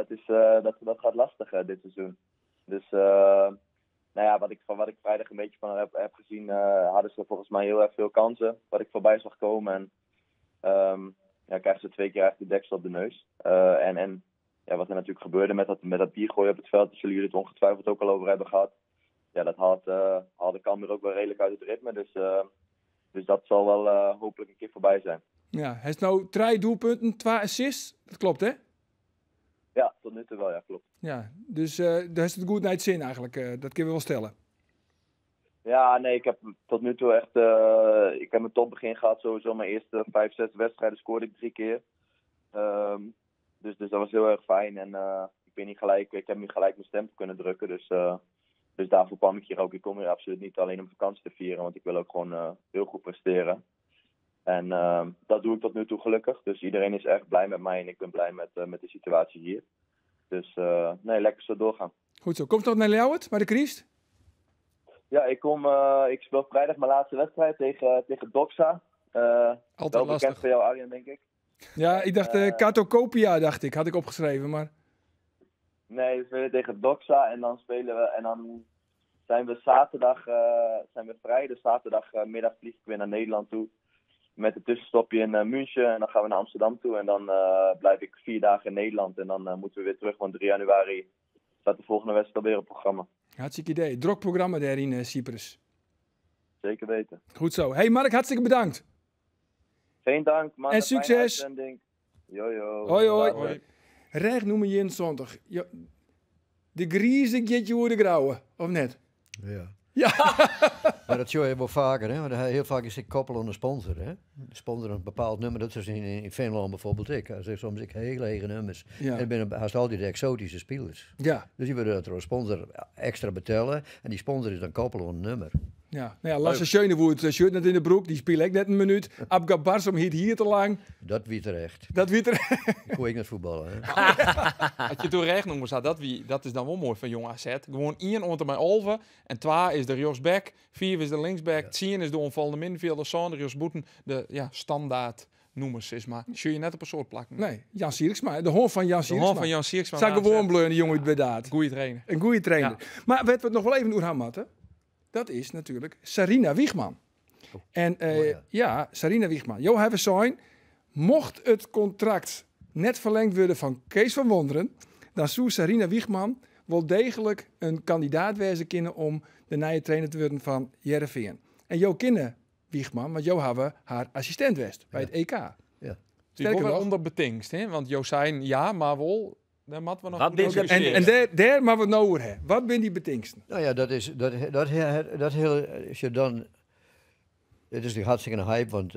dat gaat lastig dit seizoen. Dus Nou ja, van wat ik vrijdag een beetje van heb gezien, hadden ze volgens mij heel erg veel kansen. Wat ik voorbij zag komen. En ja, krijgen ze twee keer eigenlijk de deksel op de neus. En ja, wat er natuurlijk gebeurde met dat biergooien op het veld, daar zullen jullie het ongetwijfeld ook al over hebben gehad. Ja, dat haalde Cambuur ook wel redelijk uit het ritme. Dus dat zal wel hopelijk een keer voorbij zijn. Ja, hij is nou 3 doelpunten, 2 assists. Dat klopt, hè? Ja, tot nu toe wel, ja, klopt. Ja, dus daar is het goed naar het zin eigenlijk. Dat kunnen we wel stellen. Ja, nee, ik heb tot nu toe echt... ik heb mijn topbegin gehad sowieso. Mijn eerste 5, 6 wedstrijden scoorde ik 3 keer. Dus dat was heel erg fijn. En ik ben niet gelijk, ik heb niet gelijk mijn stempel kunnen drukken. Dus daarvoor kwam ik hier ook. Ik kom hier absoluut niet alleen om vakantie te vieren. Want ik wil ook gewoon heel goed presteren. En dat doe ik tot nu toe gelukkig. Dus iedereen is erg blij met mij en ik ben blij met de situatie hier. Dus nee, lekker zo doorgaan. Goed zo. Komt dat naar Ljouwert, bij de Christ? Ja, ik speel vrijdag mijn laatste wedstrijd tegen Doxa. Altijd wel bekend lastig. voor jou, Arjen, denk ik. Ja, ik dacht Katokopia, dacht ik. Had ik opgeschreven, maar... Nee, we spelen tegen Doxa en dan spelen we... En dan zijn we zaterdag zijn we vrij. Dus zaterdagmiddag vlieg ik weer naar Nederland toe. Met een tussenstopje in München. En dan gaan we naar Amsterdam toe. En dan blijf ik 4 dagen in Nederland. En dan moeten we weer terug. Want 3 januari staat de volgende wedstrijd alweer op programma. Hartstikke idee. Drok programma daar in Cyprus. Zeker weten. Goed zo. Hey Mark, hartstikke bedankt. Geen dank, man. En succes. Yo, yo. Hoi, hoi. Hoi. Recht noemen je in zondag. De grieze get je de grauwe, of net? Ja. Ja. Maar dat zie je wel vaker, hè? Want heel vaak is ik koppel aan een sponsor, hè? De sponsor een bepaald nummer, dat is in Finland bijvoorbeeld ik. Dat zijn soms ik hele eigen nummers. Ja. En ik ben haast altijd de exotische spelers. Ja. Dus die worden dat door een sponsor extra betalen. En die sponsor is dan koppel aan een nummer. Ja, nou ja, Lasse Schöne het shirt net in de broek, die speel ik net een minuut. Abgar Barsom hiet hier te lang. Dat wie terecht. Dat wie terecht. Ik hoor ik net voetballen, hè. Had je toen recht noemen, dat is dan wel mooi van Jong AZ. Gewoon 1 onder mijn Olve en 2 is de rechtsback, 4 is de linksback, 10 is de onvallende middenvelder, Sandrius Boeten, de standaard noemers is maar. Zul je net op een soort plakken? Nee, Jan Sierksma, de hoorn van Jan Sierksma. De hoorn van Jan Sierksma. Zou gewoon bleuren, die jongen uit Bedaad. Goeie trainer. Een goede trainer. Ja. Maar wat we het nog wel even oer hadden, dat is natuurlijk Sarina Wiegman. Oh. En ja, Sarina Wiegman. Jo hebben zijn, mocht het contract net verlengd worden van Kees van Wonderen, dan zou Sarina Wiegman wel degelijk een kandidaat wezen kunnen om de nieuwe trainer te worden van Heerenveen. En Jo kennen Wiegman, want Jo hebben haar assistent west bij het EK. Ja. Die wordt wel onder betingst, hè? Want Jo zijn ja, maar wel. Daar moeten we nog Wat goed en daar maar we het nou over hebben. Wat ben die betingsten? Nou ja, dat is dat heel als je dan. Het is natuurlijk hartstikke een hype, want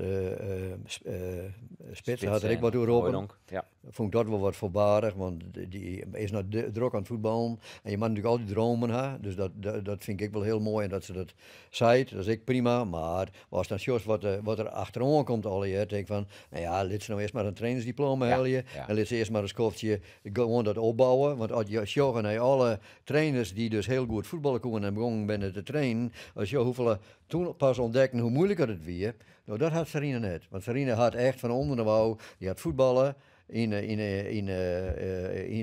Spits had er ik wat door open. Ja. Vond ik dat wel wat voorbarig, want die is nou druk aan het voetballen. En je mag natuurlijk altijd dromen, hè? Dus dat vind ik wel heel mooi. En dat ze dat zei, dat is ik prima. Maar als dan Jos wat er achterom komt al je, denk ik van, nou ja, laat ze nou eerst maar een trainersdiploma halen. Ja. En laat ze eerst maar een skoftje gewoon dat opbouwen. Want als je Jos en alle trainers die dus heel goed voetballen konden en begonnen binnen te trainen, als je hoeveel toen pas ontdekten hoe moeilijk het weer. Nou, dat had Sarina net. Want Sarina had echt van onder de wouw, die had voetballen in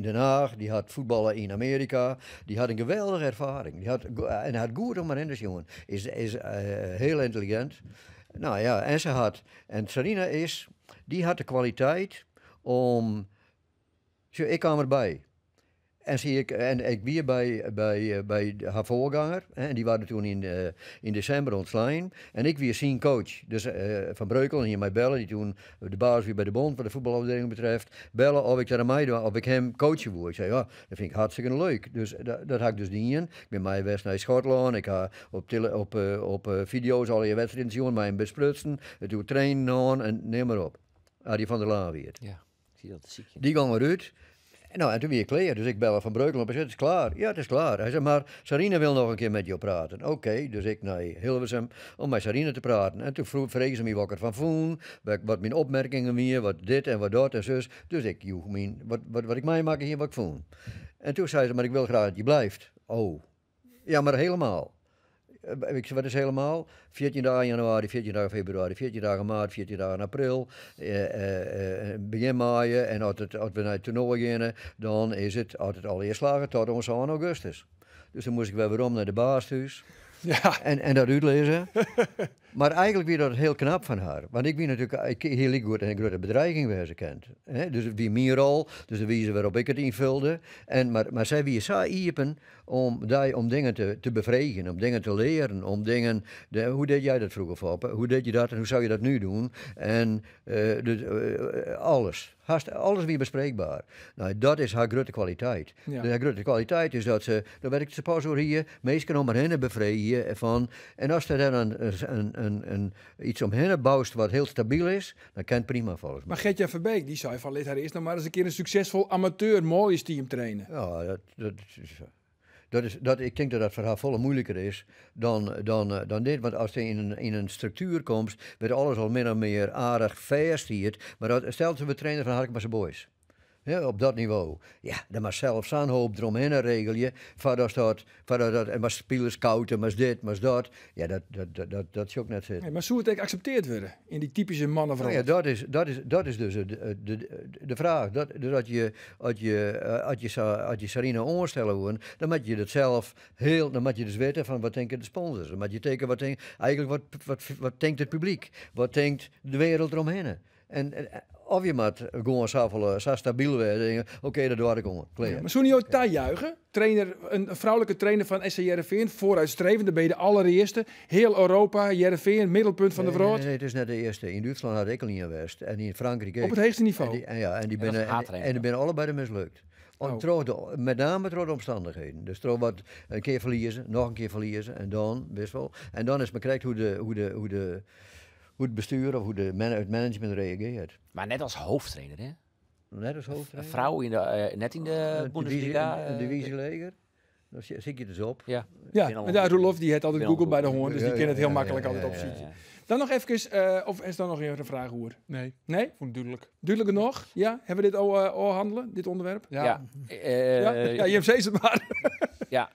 Den Haag, die had voetballen in Amerika, die had een geweldige ervaring. Die had, en had goed om maar in de jongen. Is heel intelligent. Nou ja, en ze had. En Sarina die had de kwaliteit om. Ik kwam erbij. En, zie ik, en ik weer bij haar voorganger, hè, en die waren toen in december ontslaan. En ik weer zien coach. Dus Van Breukelen hier mij bellen, die toen de baas weer bij de bond wat de voetbalafdeling betreft, bellen of ik daar aan mij doe, of ik hem coachen wil. Ik zei, ja, dat vind ik hartstikke leuk. Dus dat had ik dus niet in. Ik ben mij west naar Schotland, ik ga op video's al je wedstrijden zien, mij besprutsen, het doe trainen aan en neem maar op. Arie van der Laan weer. Ja, ik zie dat ziekje. Die ging eruit. Nou, en toen weer ik klaar. Dus ik bel Van Breukelen op en zei, het is klaar. Ja, het is klaar. Hij zei, maar Sarina wil nog een keer met jou praten. Oké, dus ik naar Hilversum om met Sarina te praten. En toen vroeg ze me wat ik ervan vond, wat mijn opmerkingen waren, wat dit en wat dat en zus. Dus ik joeg mijn, wat ik mij maak hier, wat ik vond. En toen zei ze, maar ik wil graag dat je blijft. Oh, ja, maar helemaal. Ik zei, wat is helemaal? 14 dagen januari, 14 dagen februari, 14 dagen maart, 14 dagen april, begin mei. En als we naar het toernooi gaan, dan is het altijd alle slagen tot ons aan augustus. Dus dan moast ik wer werom nei de baas thús. Ja. En, en dat útlizze. Mar eigentlik wie dat hiel knap fan har. Want ik wie natuerlik, ik hie likegoed in grutte bedreiging wêze kind. Dus it wie myn rol, dus de wize wêrop't ik it ynfulde. En, mar, mar sy wie sa iepen om dy om dingen te, te befreegjen, om dingen te learen, om dingen... De, hoe deed jij dat vroeger, Foppe? Hoe deed je dat en hoe zou je dat nu doen? En uh, dus, uh, alles. Hast alles wie bespreekbaar. Nou, dat is har grutte kwaliteit. Ja. De, har grutte kwaliteit is dat se, dêr wêr't ik it pas oer hie, minsken om har hinne befreegje fan. En ast der dan in, iets omhinne boust wat hiel stabyl is, dan kin it prima folgens my. Mar Gertjan Verbeek dy sei fan lit har earst noch mar ris in kear in suksesfol amateur manljusteam traine. Ja, dat, dat, dat is, dat, ik tink dat dat foar har folle muoiliker is dan, dan, dan dit. Want ast yn in, yn in struktuer komst, wêr't alles al min of mear aardich fêst stiet. Mar dat, stel se wurdt trainer fan Harkemase Boys. Ja, op dat nivo. Ja, dan moatst sels sa'n hoop deromhinne regelje foardatst dat, foardat dat, en moatst spilers scoute, moatst dit, moatst dat. Ja, dat, dat, dat, dat, dat sjoch ik net sitten. Nee, mar soe it ek aksepteard wurde yn dy typyske mannewrâld? Nou ja, dat is, dat is, dat is dus de, de, de fraach. Dat, dus as je, as je, as je, sa, as je Sarina oanstelle woenen, dan moat je dat sels hiel, dan moat je dus witte fan wat tinke de sponsors. Dan moat je tinke wat tink, eigentlik wat, wat, wat tinkt it publyk, wat tinkt de wereld deromhinne. En, of je moat gewoan safolle, sa stabyl wêze, oké, dat doar ik oan, klear. Ja, mar soene jo it tajuiche? Trainer, in froulike trainer fan SC Hearrenfean, foarútstrevend, dan binne je de allerearste. Hiel Europa, Hearrenfean, middelpunt fan de wrâld. Nee, nee, it is net de earste. Yn Dútslân hat ek al ien west en yn Frankryk ek. Op it heechste nivo? En dy, en ja, en dy binne, en dy binne allebeide mislukt. Oh. Troch de, met name troch de omstannichheden. Dus troch wat in kear ferlieze, noch in kear ferlieze en dan, witst wol. En dan is it mar krekt hoe de, hoe de, hoe de, hoe it bestuur of hoe de it management reagearret. Mar net as hoofdtrainer, hè? Net as hoofdtrainer? In frou yn de, eh, net yn de Bundesliga. In divyzje leger? Dan sykje it ris op. Ja, ja, mar ja, Roelof dy hat altyd Google by de hân, dus dy kin it hiel maklik altyd opsykje. Dan noch efkes, eh, of is der noch in fraach oer? Nee. Nee? Fûn it dúdlik. Dúdlik genôch? Ja? Hawwe we dit al ôfhannele, dit ûnderwerp? Ja. Ja. Ja? Ja, jim sizze it mar. Ja,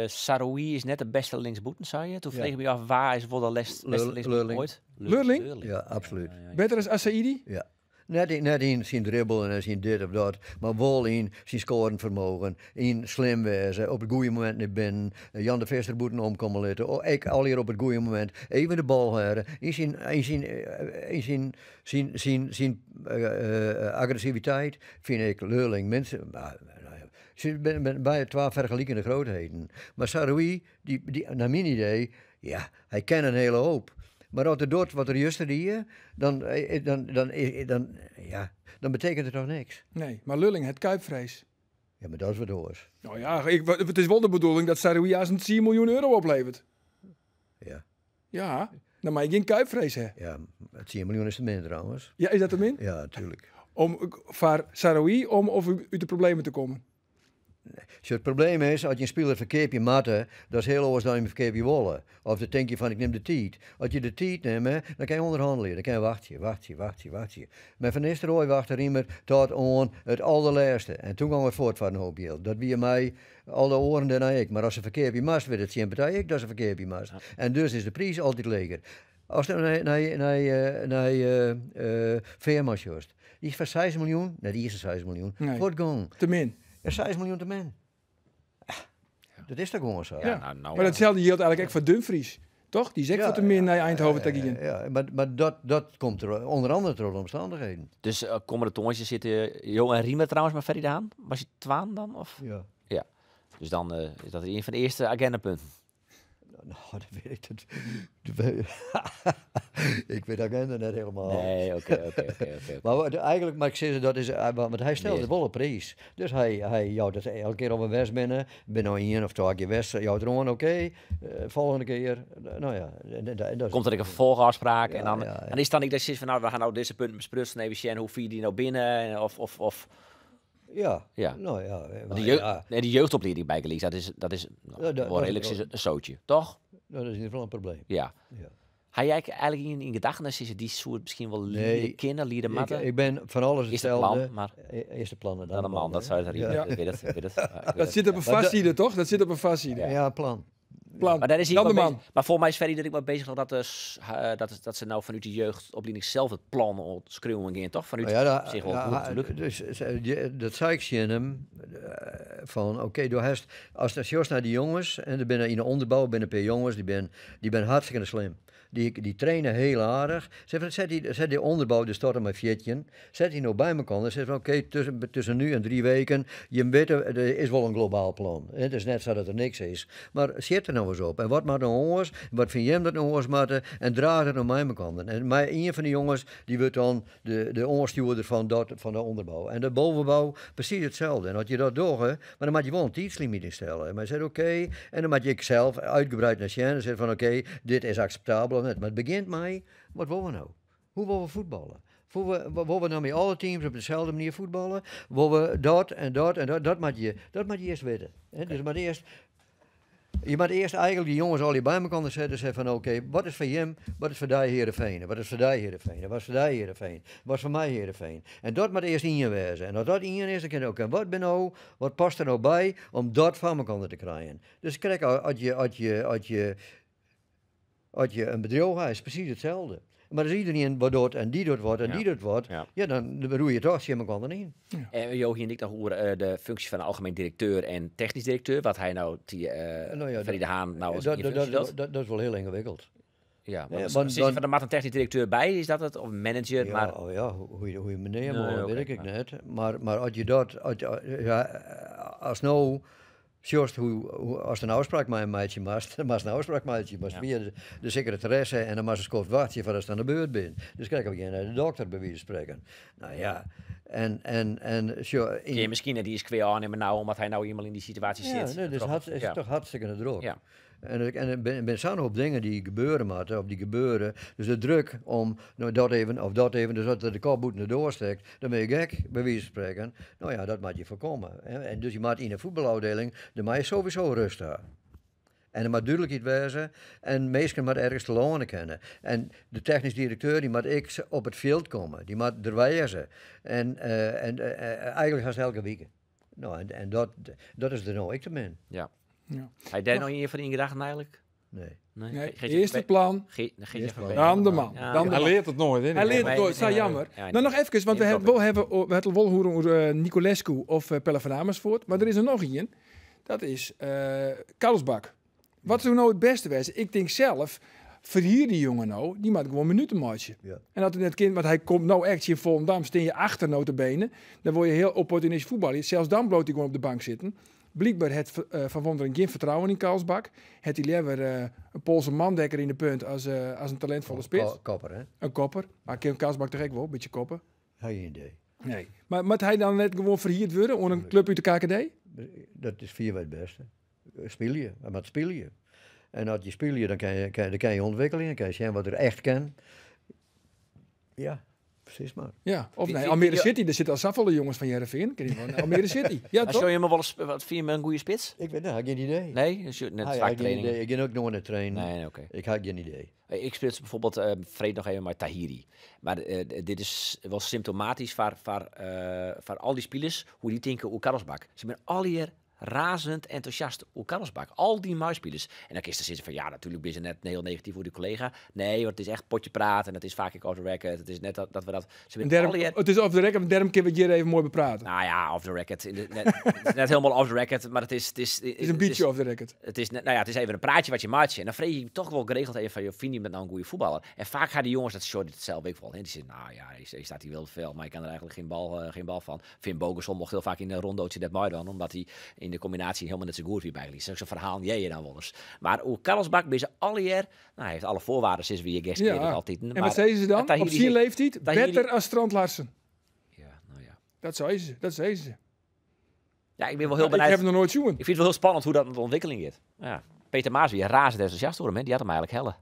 Saroui is net de bêste linksbûten, sei je. Toen frege ik my ôf, wa is wol de bêste linksbûten Lurling. oait? Lurling? Ja, absolút. Better as Assaidi? Ja. Net yn, net yn syn dribbel en syn dit of dat, mar wol yn syn skoarend fermogen, yn slim wêze, op it goede momint nei binnen, Jan de Visser bûten omkomme litte, ek allegear op it goede momint even de bal hâlde, yn syn, yn syn, yn syn, syn, syn, syn agressiviteit fyn ik Lurling minstens, se binne beide twa fergelikende grootheden. Mar Saroui, dy, dy, nei myn idee, ja, hy kin in hiele hoop. Mar as er docht wat er juster die, dan, dan, dan, dan, ja, dan betekent it noch niks. Nee, mar Lurling hat kuipfrees. Ja, mar dat is wat oars. No ja, ik, it is wol de bedoeling dat Saroui aanst 10 miljoen euro opleveret. Ja. Ja, dan mei je gjin kuipfrees ha. Ja, 10 miljoen is te min trouwens. Ja, is dat te min? Ja, natuerlik. Om, foar Saroui om of út de problemen te kommen? Sjoch, it probleem is, as je in spiler ferkeapje moatte, dat is hiel oars dan je 'm ferkeapje wolle. Of dan tink je fan ik nim de tiid. As je de tiid nimme, dan kin je ûnderhannelje. Dan kin je wachtsje, wachtsje, wachtsje, wachtsje. Mei Van Nistelrooy wachte Riemer tot oan it alderlêste. En toen gong it fuort foar in hoop jild. Dat wie mei alle oaren dêrnei ek. Mar as se ferkeapje moast, wit de tsjinpartij ek dat se ferkeapje moast. En dus is de priis altyd leger. Ast nei, nei, nei, nei Veerman sjochst, dy is foar 6 miljoen, net iens 6 miljoen, Nee. fuortgong. Te min. Ja, 6 miljoen te min. Dat is toch gewoan sa? Ja, nou, nou, Mar datselde jildt eigentlik ek foar Dumfries, toch? Dy is ek foar te min nei Eindhoven ta gien. Ja, mar, mar dat, dat komt der ûnder andere troch de omstannichheden. Dus uh, kommende tongersdei sitte jo en Riemer trouwens mei Ferry de Haan. Was je twaan dan? Of? Ja. Ja. Dus dan uh, is dat ien fan de earste agendapunten. Nou, dat wit ik. Dat, ik wit de agenda net hielendal. Nee, oké, oké, oké. Mar wat, eigentlik moat ik sizze, dat is, want hy stelde wol op priis. Dus hy, hy jout it elke kear as we west binne, bin no ien of twa kear west, jout er oan, oké, folgjende kear, no ja. En, en, dat Komt der ek in ferfolchôfspraak Ja, en dan, ja, ja. en is it dan ek dat je sizze fan nou, we ha no dizze punten besprutsen, even sjen hoe fier dy no binne, of, of, of Ja, Ja. no ja. Want Maar de jeugd, ja, nee, de jeugdoplieding bygelyks, dat is, dat is nou, Ja, dat- wol dat is redelijk wel- een zootje, toch? dat is in ieder geval in probleem. Ja. Ja. Ha jij eigentlik yn gedachten, dan is die soort miskien wol Nee, liede kinne, liede Ik, moatte? ik ben fan alles Is het itselde. plan, mar Earst de plannen, dan dan de de man, man, dat hè. zou het Ja. ja. Ik weet het, ik weet het. Ja, ik weet Dat het. sit op in Maar dat- fastside, toch? Dat sit op in fastside. Ja, plan. Plan. Maar daar is hij Dan de ook mee man. bezig. Maar volgens mij is Ferry er ook mee bezig dat, dat ze nou vanuit de jeugdopleiding zelf het plan ontschreeuwen gaan, toch? Vanuit Nou ja, zich wel ja, goed natuurlijk. Dus, dat zei ik tegen hem, van oké, door hast, als de sjors naar die jongens, en er binnen in de onderbouw binnen een paar jongens, die ben hartstikke slim. Die trainen heel aardig. Zeg van, zet die onderbouw, dus tot en met 14, zet die nou bij elkaar. Dan zeg van, oké, tussen nu en 3 weken, je weet, er is wel een globaal plan. Hè? Het is net zo dat er niks is. Maar zit er nou eens op. En wat maakt nou jongens? Wat vind jij dat nou jongens maken? En draag het nou bij elkaar. En maar een van die jongens, die wordt dan de oorstuurder van de onderbouw. En de bovenbouw, precies hetzelfde. En als je dat doet, hè, maar dan moet je wel een tijdslimiet instellen. Maar je zegt oké, en dan moet je zelf uitgebreid naar Sjen en zegt van oké, dit is acceptabel of niet. Maar het begint mij, wat willen we nou? Hoe willen we voetballen? Willen we nou met alle teams op dezelfde manier voetballen? Willen we dat en dat en dat? Dat moet je eerst weten. Hè? Dus maar eerst, je moet eerst eigenlijk die jongens al die bij elkaar zetten en zeggen van oké, wat is voor hem, wat is voor die Heerenveen, wat is voor die Heerenveen, wat is voor die Heerenveen, wat is voor mij Heerenveen. En dat moet eerst in je wezen. En als dat in je is, dan kun je ook, en wat ben nou, wat past er nou bij om dat van elkaar te krijgen. Dus kijk, als je een bedrijf hebt, is het precies hetzelfde. Maar als iedereen wat doet en die doet wat en die doet wat, ja, dan roei je toch je elkaar erin. En Joachim en ik nog over de functie van de algemeen directeur en technisch directeur, wat hij nou, die Nou ja, Ferry de Haan nou als in functie doet. dat is wel heel ingewikkeld. Ja, Ja, want want zit je dan van de mat een technisch directeur bij, is dat het? Of manager? Ja, maar oh ja, hoe je meneer Nee, moet, oké, weet ik maar net. Maar als je dat, als je, ja, als nou, Just, hoe, als er een afspraak met een meisje maakt, dan maakt een afspraak met je. Maar via de secretaresse en dan maakt ze skoft wachtje voordat ze aan de beurt bent. Dus kijk, ik naar de dokter bij wijze van spreken. Nou ja, en, zo, in Kun je misschien die is kwijt aannemen nou, omdat hij nou eenmaal in die situatie Ja, zit. nee, dus Toch? is toch hartstikke druk. En er ben zo'n hoop dingen die gebeuren, maar of die gebeuren. Dus de druk om nou, dat even of dat even, dus dat de kopboet naar doorsteekt, dan ben je gek, bij wijze van spreken. Nou ja, dat moet je voorkomen. Hè. En dus je moet in de voetbalafdeling, de moet je sowieso rust hebben. En er moet duidelijkheid wezen en meesten moet ergens te lonen kennen. En de technisch directeur die moet ik op het veld komen, die moet er wijzen. En eigenlijk haast elke week. Nou, en dat is er nou ik te min. Hij deed nog een van die gedachten eigenlijk? Nee. Nee. Nee, Geet je eerst het plan. Geet je Eerst van plan. B. Dan de man. Ja. Dan de Hij man. leert het nooit, hè? Hij leert het Nee, nooit, dat is nee, jammer. nee. Ja, Nou, nog even, want we Neem hebben het wel hebben, oh, we hebben wel horen over Nicolescu of Pelle van Amersfoort. Maar er is er nog één. Dat is Karlsbak. Wat zou nou het beste wezen? Ik denk zelf, verhier die jongen nou, die maakt gewoon minuten maatje. En dat het net kind, want hij komt nou echt in Volendam, steen je achter notabene, dan word je heel opportunistisch voetballer. Zelfs dan bloot hij gewoon op de bank zitten. Blijkbaar het Van Wonderen geen vertrouwen in Karlsbak. Het hij liever een Poolse mandekker in de punt als een talentvolle spits. Kopper, hè? Een kopper. Maar Kim Karlsbak toch ook wel, een beetje koppen. Geen idee. Nee. Maar moet hij dan net gewoon verhierd worden onder een club uit de KKD? Dat is via het beste. Speel je, maar wat speel je? En als je speel je, dan kan je ontwikkelen, dan kan je zien wat er echt kan. Ja, precies maar. Ja, of nee, Wie- Almere wie- City, daar zitten al zoveel jongens van Heerenveen. Ken je gewoon Almere City. Ja, Maar toch? zou je me wel eens, wat vind je me een goede spits? Ik weet het, ik heb geen idee. Nee, dus je, net Ah, ja, vaak ik heb geen trainingen. idee. Ik ga ook nooit naar trainen. Nee, nee, oké. Ik had geen idee. Ik speel bijvoorbeeld, vreed nog even maar Tahiri. Maar dit is wel symptomatisch voor al die spelers, hoe die denken over Karlsbak. Ze zijn al hier razend enthousiast over Karlsbak. Al die muisspelers. En dan is er zitten van, ja, natuurlijk ben je net heel negatief voor die collega. Nee, want het is echt potje praten en het is vaak ook off the record. Het is net dat we dat... Ze En zijn daarom, al die het is off the record, maar daarom kunnen we het hier even mooi bepraten. Nou ja, off the record. In de, net, het is net helemaal off the record, maar het is... Het is, Het is een beetje off the record. Het is net, nou ja, het is even een praatje wat je maakt. En dan vreeg je toch wel geregeld even van, joh, vind je met nou een goede voetballer? En vaak gaan die jongens, dat short het zelf ook wel. Hè? Die zeggen, nou ja, hij staat hier wel veel, maar ik kan er eigenlijk geen bal van. Finn Bogason mocht heel vaak in een rondootje dat mooi dan, omdat hij in de combinatie helemaal net zo goed wie bij is. Dat is zo'n verhaal, jij je dan wel eens. Maar hoe Karlsbak bij ze alle jaar, nou, hij heeft alle voorwaarden sinds we hier gisteren altijd. En wat zeiden ze dan? Tahiri Op zijn zegt- leeftijd, Tahiri beter als Strand Larsen. Ja, nou ja. Dat zeiden ze, dat zeiden ze. Ja, ik ben wel heel Ik benieuwd. heb het nog nooit zien. Ik vind het wel heel spannend hoe dat de ontwikkeling is. Ja. Peter Maas weer razend enthousiast door hem, hè? Die had hem eigenlijk helle.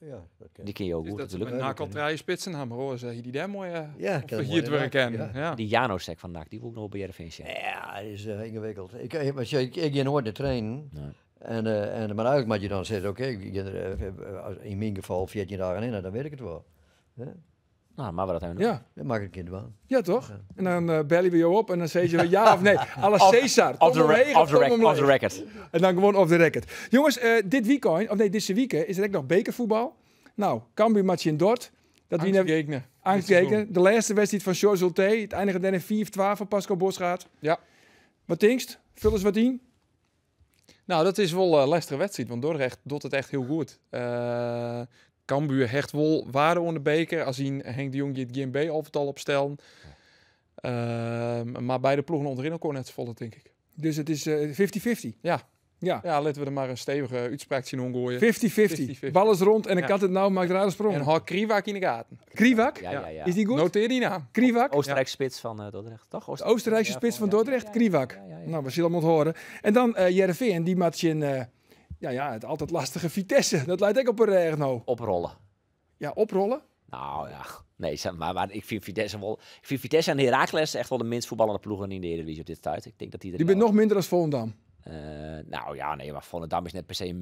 Ja, dat ken Die ken je ook Dus goed dat ze natuurlijk. met NAC al drie spitsen hebben, hoor. Zeg je die daar mooi, Ja, ik ken hem verhierd mooi worden kennen. NAC, Ja. Die Janosek van NAC, die wil ik nog bij Heerenveen zien. Ja, dat is ingewikkeld. Ik ga nooit naar trainen. Nee. En, maar eigenlijk moet je dan zeggen, oké, ik ga er in mijn geval 14 dagen in, dan weet ik het wel. Hè? Nou, maar we dat even doen. Ja. Dat mag ik een keer doen. Ja, toch? En dan bellen we jou op en dan zeggen we ja of nee. Alle Caesar. Off Tom omheen of Tom off omlaag. the record. En dan gewoon off the record. Jongens, dit weekend, of nee, deze week is er ook nog bekervoetbal. Nou, Cambuur match in Dort. Dat wie Angstgegner. Angstgegner. De laatste wedstrijd van George Ulte. Het eindigde dan in 4-12 van Pascal Bosschaart. Ja. Wat denkst? Vul eens wat in. Nou, dat is wel een lastige wedstrijd, want Dordrecht doet het echt heel goed. Cambuur hecht wel waarde onder de beker. Als in Henk de Jong die het GMB al opstellen. Maar beide ploegen onderin elkaar net zo vol, denk ik. Dus het is 50-50. Ja. Ja. Ja, laten we er maar een stevige uitspraak zien omgooien. 50-50. Bal is rond en de kat het nou maakt rare sprong. En hou Kriwak in de gaten. Kriwak? Ja, ja, ja. Is die goed? Noteer die naam. Kriwak? Oostenrijkse spits van Dordrecht, toch? De Oostenrijkse Ja, spits van ja. Dordrecht, Kriwak. Ja, ja, ja. Nou, we zullen hem horen. En dan Heerenveen, die match in het altijd lastige Vitesse. Dat lijkt ook op een reg nou. Oprollen. Ja, oprollen? Nou ja, nee, zeg maar, maar ik vind Vitesse wel. Ik vind Vitesse en Heracles echt wel de minst voetballende ploegen in de Eredivisie op dit tijd. Ik denk dat die er Die bent wel nog minder als Volendam. Nou ja, nee, maar Volendam is net per se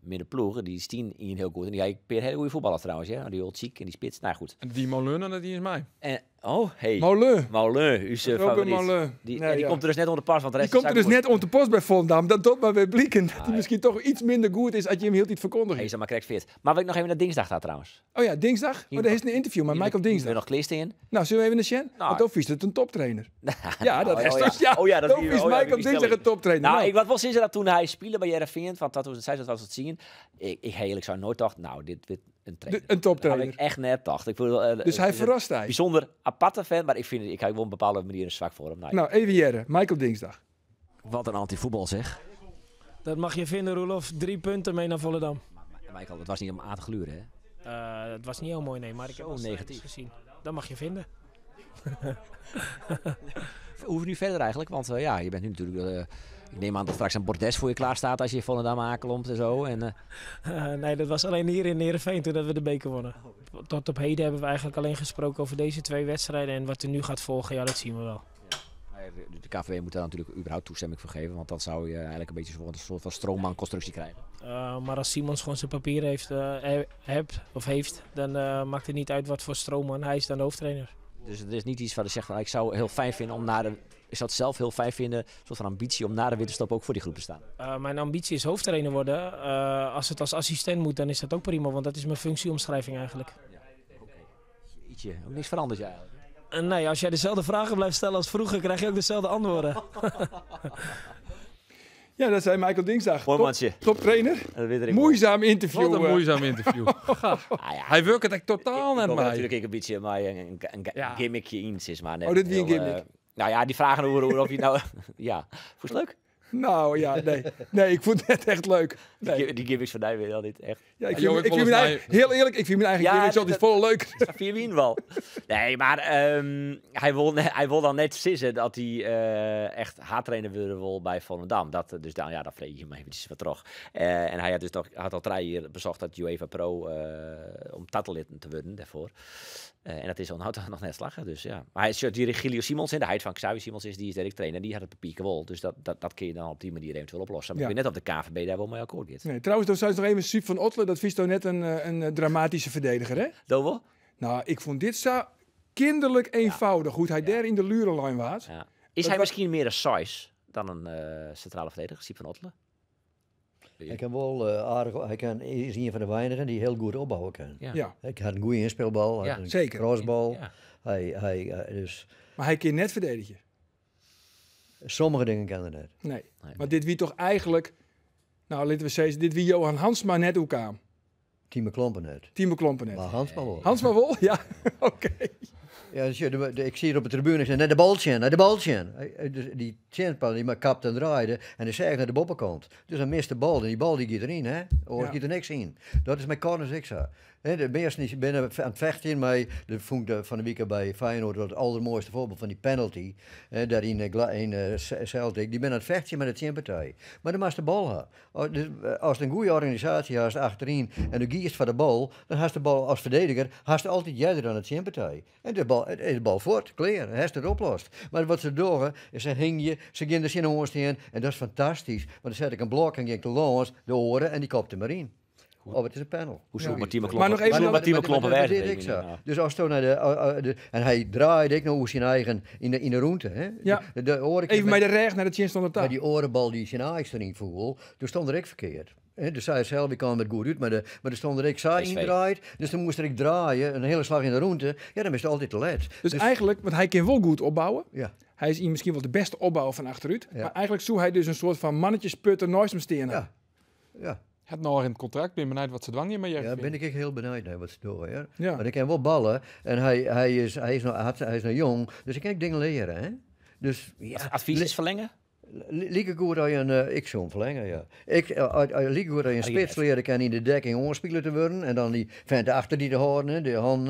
minder ploeg. Die is 10 in heel goed. En die heeft een hele goede voetballer trouwens. Hè? Die Oldziek en die spits. Nou goed. En die Moulin, dat die is mij. En, oh, hey. Moulin. Moulin, uw Robin favoriet. Moulin. Die, Nee, ja, die ja. komt er dus net onder de pas, want de Die rest komt er dus is net onder de post bij Volendam. Dat doet maar weer blikken. Dat hij ja. misschien toch iets minder goed is als je hem heel tijd verkondigt. Hij is dan maar correct fit. Maar wil ik nog even naar dinsdag daar trouwens. Oh ja, dinsdag? Oh, daar is een interview met Michael Dinsdag. Hier nog Klist in. Nou, zullen we even naar Sjen? Nou, Want dan is het een toptrainer. Ja, dat oh, is ja. dus, ja. Oh ja, dat dan die- is oh ja, Michael die Dinsdag stelling. een toptrainer. Nou, Nou, ik wat wel sinds dat toen hij speelde bij Heerenveen, van 2006 dat was het zien. Ik eerlijk zou nooit dacht, nou, dit wordt een trainer. een toptrainer. Dat had ik echt net dacht. Ik bedoel, Dus hij het is een verrast hij. Bijzonder aparte fan, maar ik vind ik heb wel op een bepaalde manier een zwak voor hem. Nou, Nou, even Jerre, Michael Dinsdag. Wat een anti-voetbal zeg. Dat mag je vinden, Roelof. 3 punten mee naar Volendam. Maar Michael, dat was niet om aan te gluren, hè? Het was niet heel mooi, nee, maar ik Zo heb wel negatief. negatief gezien. Dat mag je vinden. Hoe nu verder eigenlijk? Want ja, je bent nu natuurlijk... ik neem aan dat straks een bordes voor je klaar staat als je Volendam aanklomt en zo. En, Nee, dat was alleen hier in Heerenveen toen dat we de beker wonnen. Tot op heden hebben we eigenlijk alleen gesproken over deze 2 wedstrijden. En wat er nu gaat volgen, ja, dat zien we wel. Ja. De KVB moet daar natuurlijk überhaupt toestemming voor geven. Want dan zou je eigenlijk een beetje een soort van stroommanconstructie krijgen. Maar als Simons gewoon zijn papier heeft, dan maakt het niet uit wat voor stroomman. Hij is dan de hoofdtrainer. Dus er is niet iets waar je zegt van, ik zou heel fijn vinden om na de, ik zou het zelf heel fijn vinden, een soort van ambitie om na de winterstop ook voor die groep te staan. Mijn ambitie is hoofdtrainer worden. Als het als assistent moet, dan is dat ook prima, want dat is mijn functieomschrijving eigenlijk. Ja, oké. Ietsje, ook niks veranderd eigenlijk. Nee, als jij dezelfde vragen blijft stellen als vroeger, krijg je ook dezelfde antwoorden. Ja, dat zei Michael Dinsdag. Mooi mannetje. Toptrainer. Dat weet ik Moeizaam interview. Wat een moeizaam interview. Ah, ja. Hij werkt het echt totaal net Ik mij. natuurlijk een beetje maar een Ja. gimmickje in, is maar net Oh, dit wie een heel, gimmick. nou ja, die vragen over of je nou... ja, vond je het leuk? Nou ja, nee. Nee, ik vond het echt leuk. Nee. Die gimmicks van mij weer al niet echt. Ja, ik Ja, vind, joh, ik vind mijn eigen, heel eerlijk, ik vind mijn eigen Ja, gimmicks altijd vol leuk. Dat vind je wel. Nee, maar hij wil dan net sissen dat hij echt haattrainer wilde wil bij Volendam. Dat, dus dan, ja, dan vreeg je hem eventjes wat terug. En hij had dus nog, had al 3 jaar bezocht dat UEFA Pro om tattelid te worden daarvoor. En dat is al nou nog net slagen, dus ja. Maar hij is die Regilio Simons in, de heid van Xavi Simons is, die is direct trainer, die had het papier wol. Dus dat kun je dan op die manier eventueel oplossen. Maar Ja. ik weet net of de KVB daar wel mee akkoord gaat. Nee, trouwens, dan zou je nog even Syb van Ottelen, dat vies toch net een dramatische verdediger, hè? Dat wel? Nou, ik vond dit zo kinderlijk eenvoudig, hoe hij daar in de lurenlijn was. Ja. Is hij misschien meer een size dan een centrale verdediger, Syb van Ottelen? Hij kan wel aardig, hij kan, is een van de weinigen die heel goed opbouwen kan. Ja. Ja. Hij had een goede inspeelbal, hij Ja, had een zeker. crossbal. Ja. Hij, dus Maar hij kan net verdedigen. Sommige dingen kan hij net. Nee. Nee. Maar dit wie toch eigenlijk, nou laten we zeggen, dit wie Johan Hansma net ook aan. Timo Klompen net. Timo Klompen net. Maar Hansma wel. Hansma wel? Ja, oké. Ja, dus, ik zie het op de tribune, ik zei, naar de baltje, naar de baltje. Dus die chinpal die maar kapt en draaide en die zei naar de boppenkant. Dus dan mist de bal en die bal die gaat erin, hè? Of Ja. gaat er niks in. Dat is met corners ik zo. Hè, de meesten die binnen aan het vechten, maar de vond ik de, van de week bij Feyenoord dat het allermooiste voorbeeld van die penalty. Hè, daar in Celtic, die ben aan het vechten met de chinpartij. Maar dan mag de bal hebben. Dus, als het een goede organisatie has achterin en de giest van de bal, dan has de bal als verdediger has altijd jij dan de chinpartij. En de bal, de bal voort, klaar, hij is het oplost. Maar wat ze doen, is ze hing je, ze gaan er zin in en dat is fantastisch. Want dan zet ik een blok en ging ik de langs, de oren en die kopte maar in. Of het is een panel. Hoe soe Martine Maar nog even- Martine Klompen Dat wijzen? is ik zo. Dus als toen naar de, en hij draaide ik nog hoe zijn eigen in de roente. Hè? Ja. De oren, Even met de reg naar de chin maar die orenbal die zijn Ajax erin voel, toen stond er ik verkeerd. Hè, dus zij zelf, ik kwam het goed uit, maar, maar er stond er ik saai PSV. indraaid. Dus dan moest ik draaien, een hele slag in de roente. Ja, dan is het altijd te laat. Dus eigenlijk, want hij kan wel goed opbouwen. Ja. Hij is misschien wel de beste opbouwer van achteruit. Ja. Maar eigenlijk zou hij dus een soort van mannetjesputter nooit hem steen. Ja. Ja. Het nog in het contract, ben benieuwd wat ze dwang je maar Ja, ben ik echt heel benieuwd naar wat ze doen. Ja. Ja. Maar ik kan wel ballen en hij is nog jong, dus ik kan ook dingen leren. Hè? Dus, ja, Advies is verlengen? Lieke goed dat je een, ik zou hem verlengen, ja. Ik, lieke goed dat je een spits leren kan in de dekking oorspeler te worden. En dan die vent achter die te houden, hè, de hand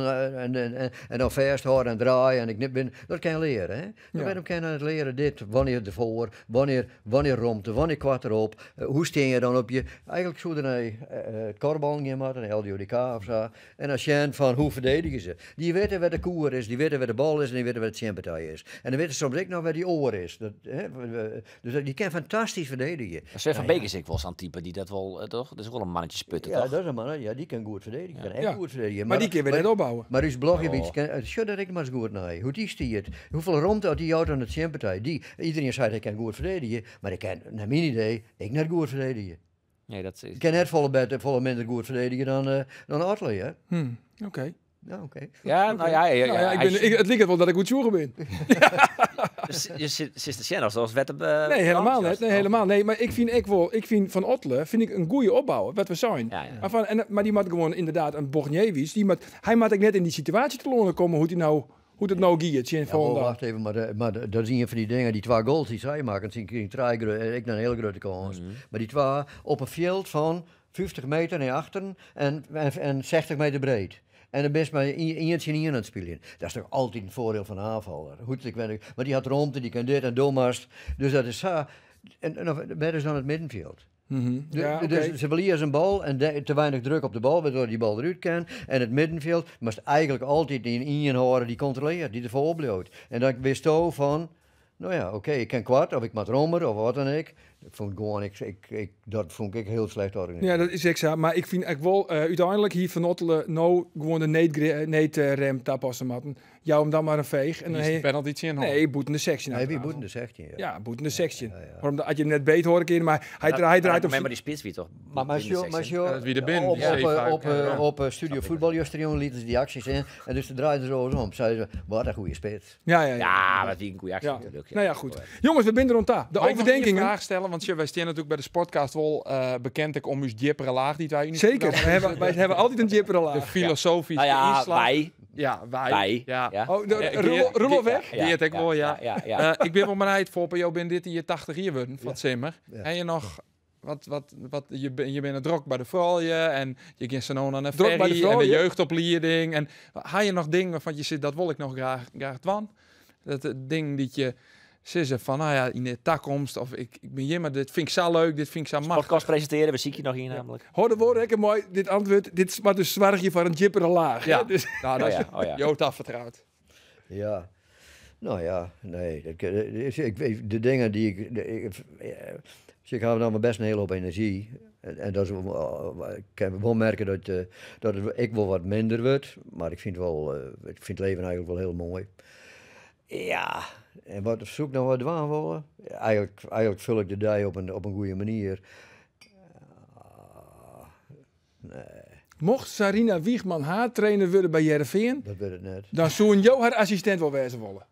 en dan vast houden en draaien. En ik nip ben, dat kan je leren, hè. Dan Ja. ben ik aan het leren dit, wanneer ervoor, wanneer romte, wanneer kwart erop. Hoe steen je dan op je... Eigenlijk zou er naar het korfbal gaan moeten, een LDODK of zo. En als je van hoe verdedigen ze. Die weten waar de koer is, die weten waar de bal is en die weten waar de tjinpartij is. En dan weten ze soms ook nog waar die oor is. Dat, hè, dus die kan fantastisch verdedigen. Sven van Beek is ik wel zo'n type die dat wel, toch? Dat is ook wel een mannetjesputter, Ja, toch? dat is een man, ja, die kan goed verdedigen. Die kan echt Ja. goed verdedigen. Maar die kan weer net opbouwen. Maar dus Blogjevic, Oh. kan, dat ik maar eens goed naar. Hoe die stiert, hoeveel rond dat die houdt aan de tjinpartij. Die, iedereen zei hij kan goed verdedigen, maar ik kan, naar mijn idee, ik net goed verdedigen. Nee, dat is... Ik kan net volle, beter, volle minder goed verdedigen dan Otley, hè? Oké. Ja, oké. Ja, nou ja, ja, ja, Nou ja, ik hij ben, het lijkt wel dat ik goed zoeken ben. is- Je zit zit te zien als wet op. Nee, helemaal niet. Nee, helemaal. Nee, maar ik vind ik wel, ik vind Van Ottelen vind ik een goede opbouwer, wat we zijn. Ja, ja. Maar, van, en, maar die moet gewoon inderdaad een Bogniewicz, die moet, hij moet ook net in die situatie te lonen komen hoe die nou, hoe dat nou giert, in Ja, oh, Volendam. wacht even, maar dat zie je van die dingen, die twee goals die zij maken, dat zijn ik een hele grote kans. Maar die twee op een veld van 50 meter naar achteren en 60 meter breed. En dan best maar eentje in één aan het spelen. Dat is toch altijd een voordeel van een aanvaller. Goed, ik weet, maar die had rondte, die kan dit en domast. Dus dat is zo. En waar is dan het middenveld? Ja, oké. Dus ze willen eerst een bal en te weinig druk op de bal, waardoor die bal eruit kan. En het middenveld moest eigenlijk altijd in één horen die controleert, die ervoor blijft. En dan wist je van, nou ja, oké, ik kan kwart of ik moet rommer of wat dan ook. Ik vond gewoon, dat vond ik heel slecht organiseerd. Ja, dat is exact. Maar ik vind echt wel, uiteindelijk hier Van Ottelen nou gewoon de neetrem tapassen matten. Jou hem dan maar een veeg. En dan is de he- penalty in Nee, boeten de section. Nee, wie uiteraard. boeten de 16, ja. Ja, boeten de section. Waarom had je hem net beet horen keer, maar hij draait op Maar die spits wie toch? Maar Ja, dat wie er binnen, op, die op, zeven op, ja. op Studio Voetbal Justerion lieten ze die acties in. En dus ze draaiden ze zo eens om. Zeiden ze, wat een goede spits. Ja. Ja, dat wie een goede actie Ja. natuurlijk. Nou ja, goed. Jongens, we zijn er rond daar. De Mag ik nog één overdenkingen. vraag stellen, want wij staan natuurlijk bij de Sportcast wel bekend ook om uw diepere laag die wij in Zeker. Wij hebben altijd een diepere De laag. filosofische Nou ja, inslag. wij. Ja, wij. Wij. Ja. Ja. Oh, de, Ja, Roelof weg? Geert ik wel, ja. Ja. Ik ben wel benieuwd voor jou ben dit hier 80 jaar worden van Zimmer. Ja. En je nog wat je bent een drok bij de vrouwen en je gaat zo naar een Drok bij de ferry en de vrouwen? jeugdopleiding en haal je nog dingen waarvan je zit dat wil ik nog graag dwan. Dat het ding dat je zitten van nou ja in de toekomst of ik ben hier maar dit vind ik zo leuk, dit vind ik zo machtig. Podcast presenteren, we zien je nog hier namelijk. Hoor de woorden, ik heb mooi dit antwoord. Dit is maar dus zwaar je voor een diepere laag. Ja. hè? Dus, Nou, dat Oh is ja, oh ja. Jota vertrouwd. Ja, nou ja, nee. Ik weet de dingen die ik. Dus ik haal dan wel best een hele hoop energie. En dat is, ik kan wel merken dat het, ik wel wat minder word. Maar ik vind, wel, ik vind het leven eigenlijk wel heel mooi. Ja, en wat zoek ik nou wat dwaan willen? Eigenlijk vul ik de dag op een goede manier. Nee, mocht Sarina Wiegman haar trainer worden bij Heerenveen, dat werd het net. dan zou jou haar assistent wel wezen willen.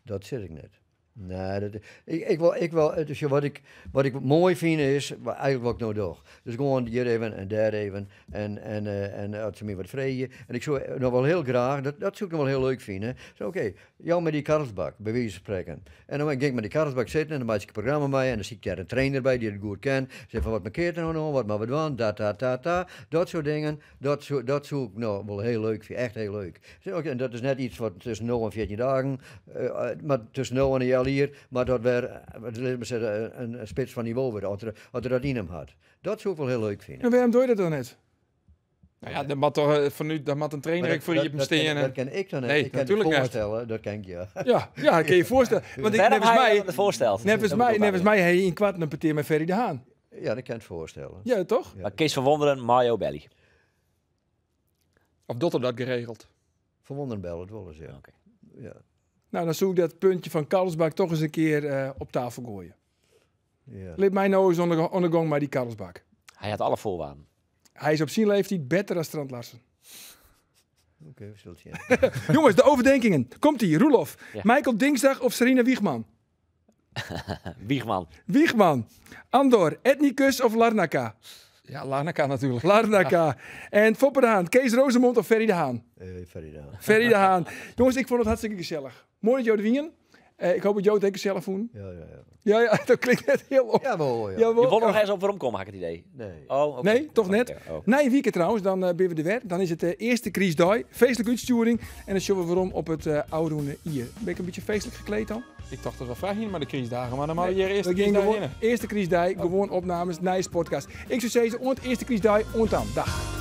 Dat zit ik net. Nee, dat, ik wil, dus ja, wat ik mooi vind is, eigenlijk wat ik nou doe. Dus gewoon hier even en daar even en als ze me wat vreden. En ik zou nog wel heel graag, dat zou ik nog wel heel leuk vinden. Zo, oké, jou met die karrelsbak, bij wijze van spreken. En dan ging ik met die karrelsbak zitten en dan maak ik een programma mee en dan zie ik daar een trainer bij die het goed kent. Zeg van, wat markeert er nou nog, wat maar wat doen, da, da, da, da. Dat soort dingen, dat zou ik nou wel heel leuk vinden, echt heel leuk. Zeg, oké, en dat is net iets wat tussen 0 en 14 dagen, maar tussen 0 en een jaar hier, maar dat weer, laat maar zeggen, een spits van niveau wordt, als er dat in hem had. Dat zou ik wel heel leuk vinden. En waarom doe je dat dan net? Nou ja, dat moet toch vanuit, dat moet een trainer Maar ik voor je steen. dat ken ik dan net. Nee, ik kan het natuurlijk niet. voorstellen, dat ken ik, ja. Ja, ja, dat kan je je voorstellen. Want ik, Waarom nevens hij mij, dat voorstelt? nevens mij, nevens mij hij in kwart een parteer met Ferry de Haan. Ja, dat kan ik voorstellen. Ja, toch? Ja. Maar Kees van Wonderen, Mario Belli. Of doet er dat geregeld? Van Wonderen bellen het wel eens, ja. Oké. Ja. Nou, dan zoek ik dat puntje van Karlsbak toch eens een keer op tafel gooien. Ja. Laat mij nou eens onder de gong maar die Karlsbak. Hij had alle voorwaarden. Hij is op zijn leeftijd beter dan Strand Larsen. Oké, we zullen het zien. Jongens, de overdenkingen. Komt-ie, Roelof. Ja. Michael Dingsdag of Serena Wiegman? Wiegman. Wiegman. Andor, Etnicus of Larnaca? Ja, Larnaca natuurlijk. Larnaca. En Foppe de Haan, Kees Rosemond of Ferry de Haan? Ferry de Haan. Ferry de Haan. Jongens, ik vond het hartstikke gezellig. Mooi dat jou de wien. Ik hoop dat jou het ook gezellig vond. Ja, ja, ja. Ja, ja, dat klinkt net heel op. Jawel, ja. Jawel. Je wil nog eens op waarom komen, had ik het idee. Nee. Oh, oké. Nee, toch net? Oké, oh. Na een weekend trouwens, dan ben we er weer. Dan is het de eerste Kriesdag, feestelijke uitsturing. En dan zullen we waarom op het oude Ier. Ben ik een beetje feestelijk gekleed dan? Ik dacht dat we vraag hier maar de criesdagen, maar dan maar hier eerst We de gingen criesdag gewoon, eerste Kriesdag, gewoon opnames, nice podcast. Ik zou zeggen, ont eerste Kriesdag, ont dan. Dag.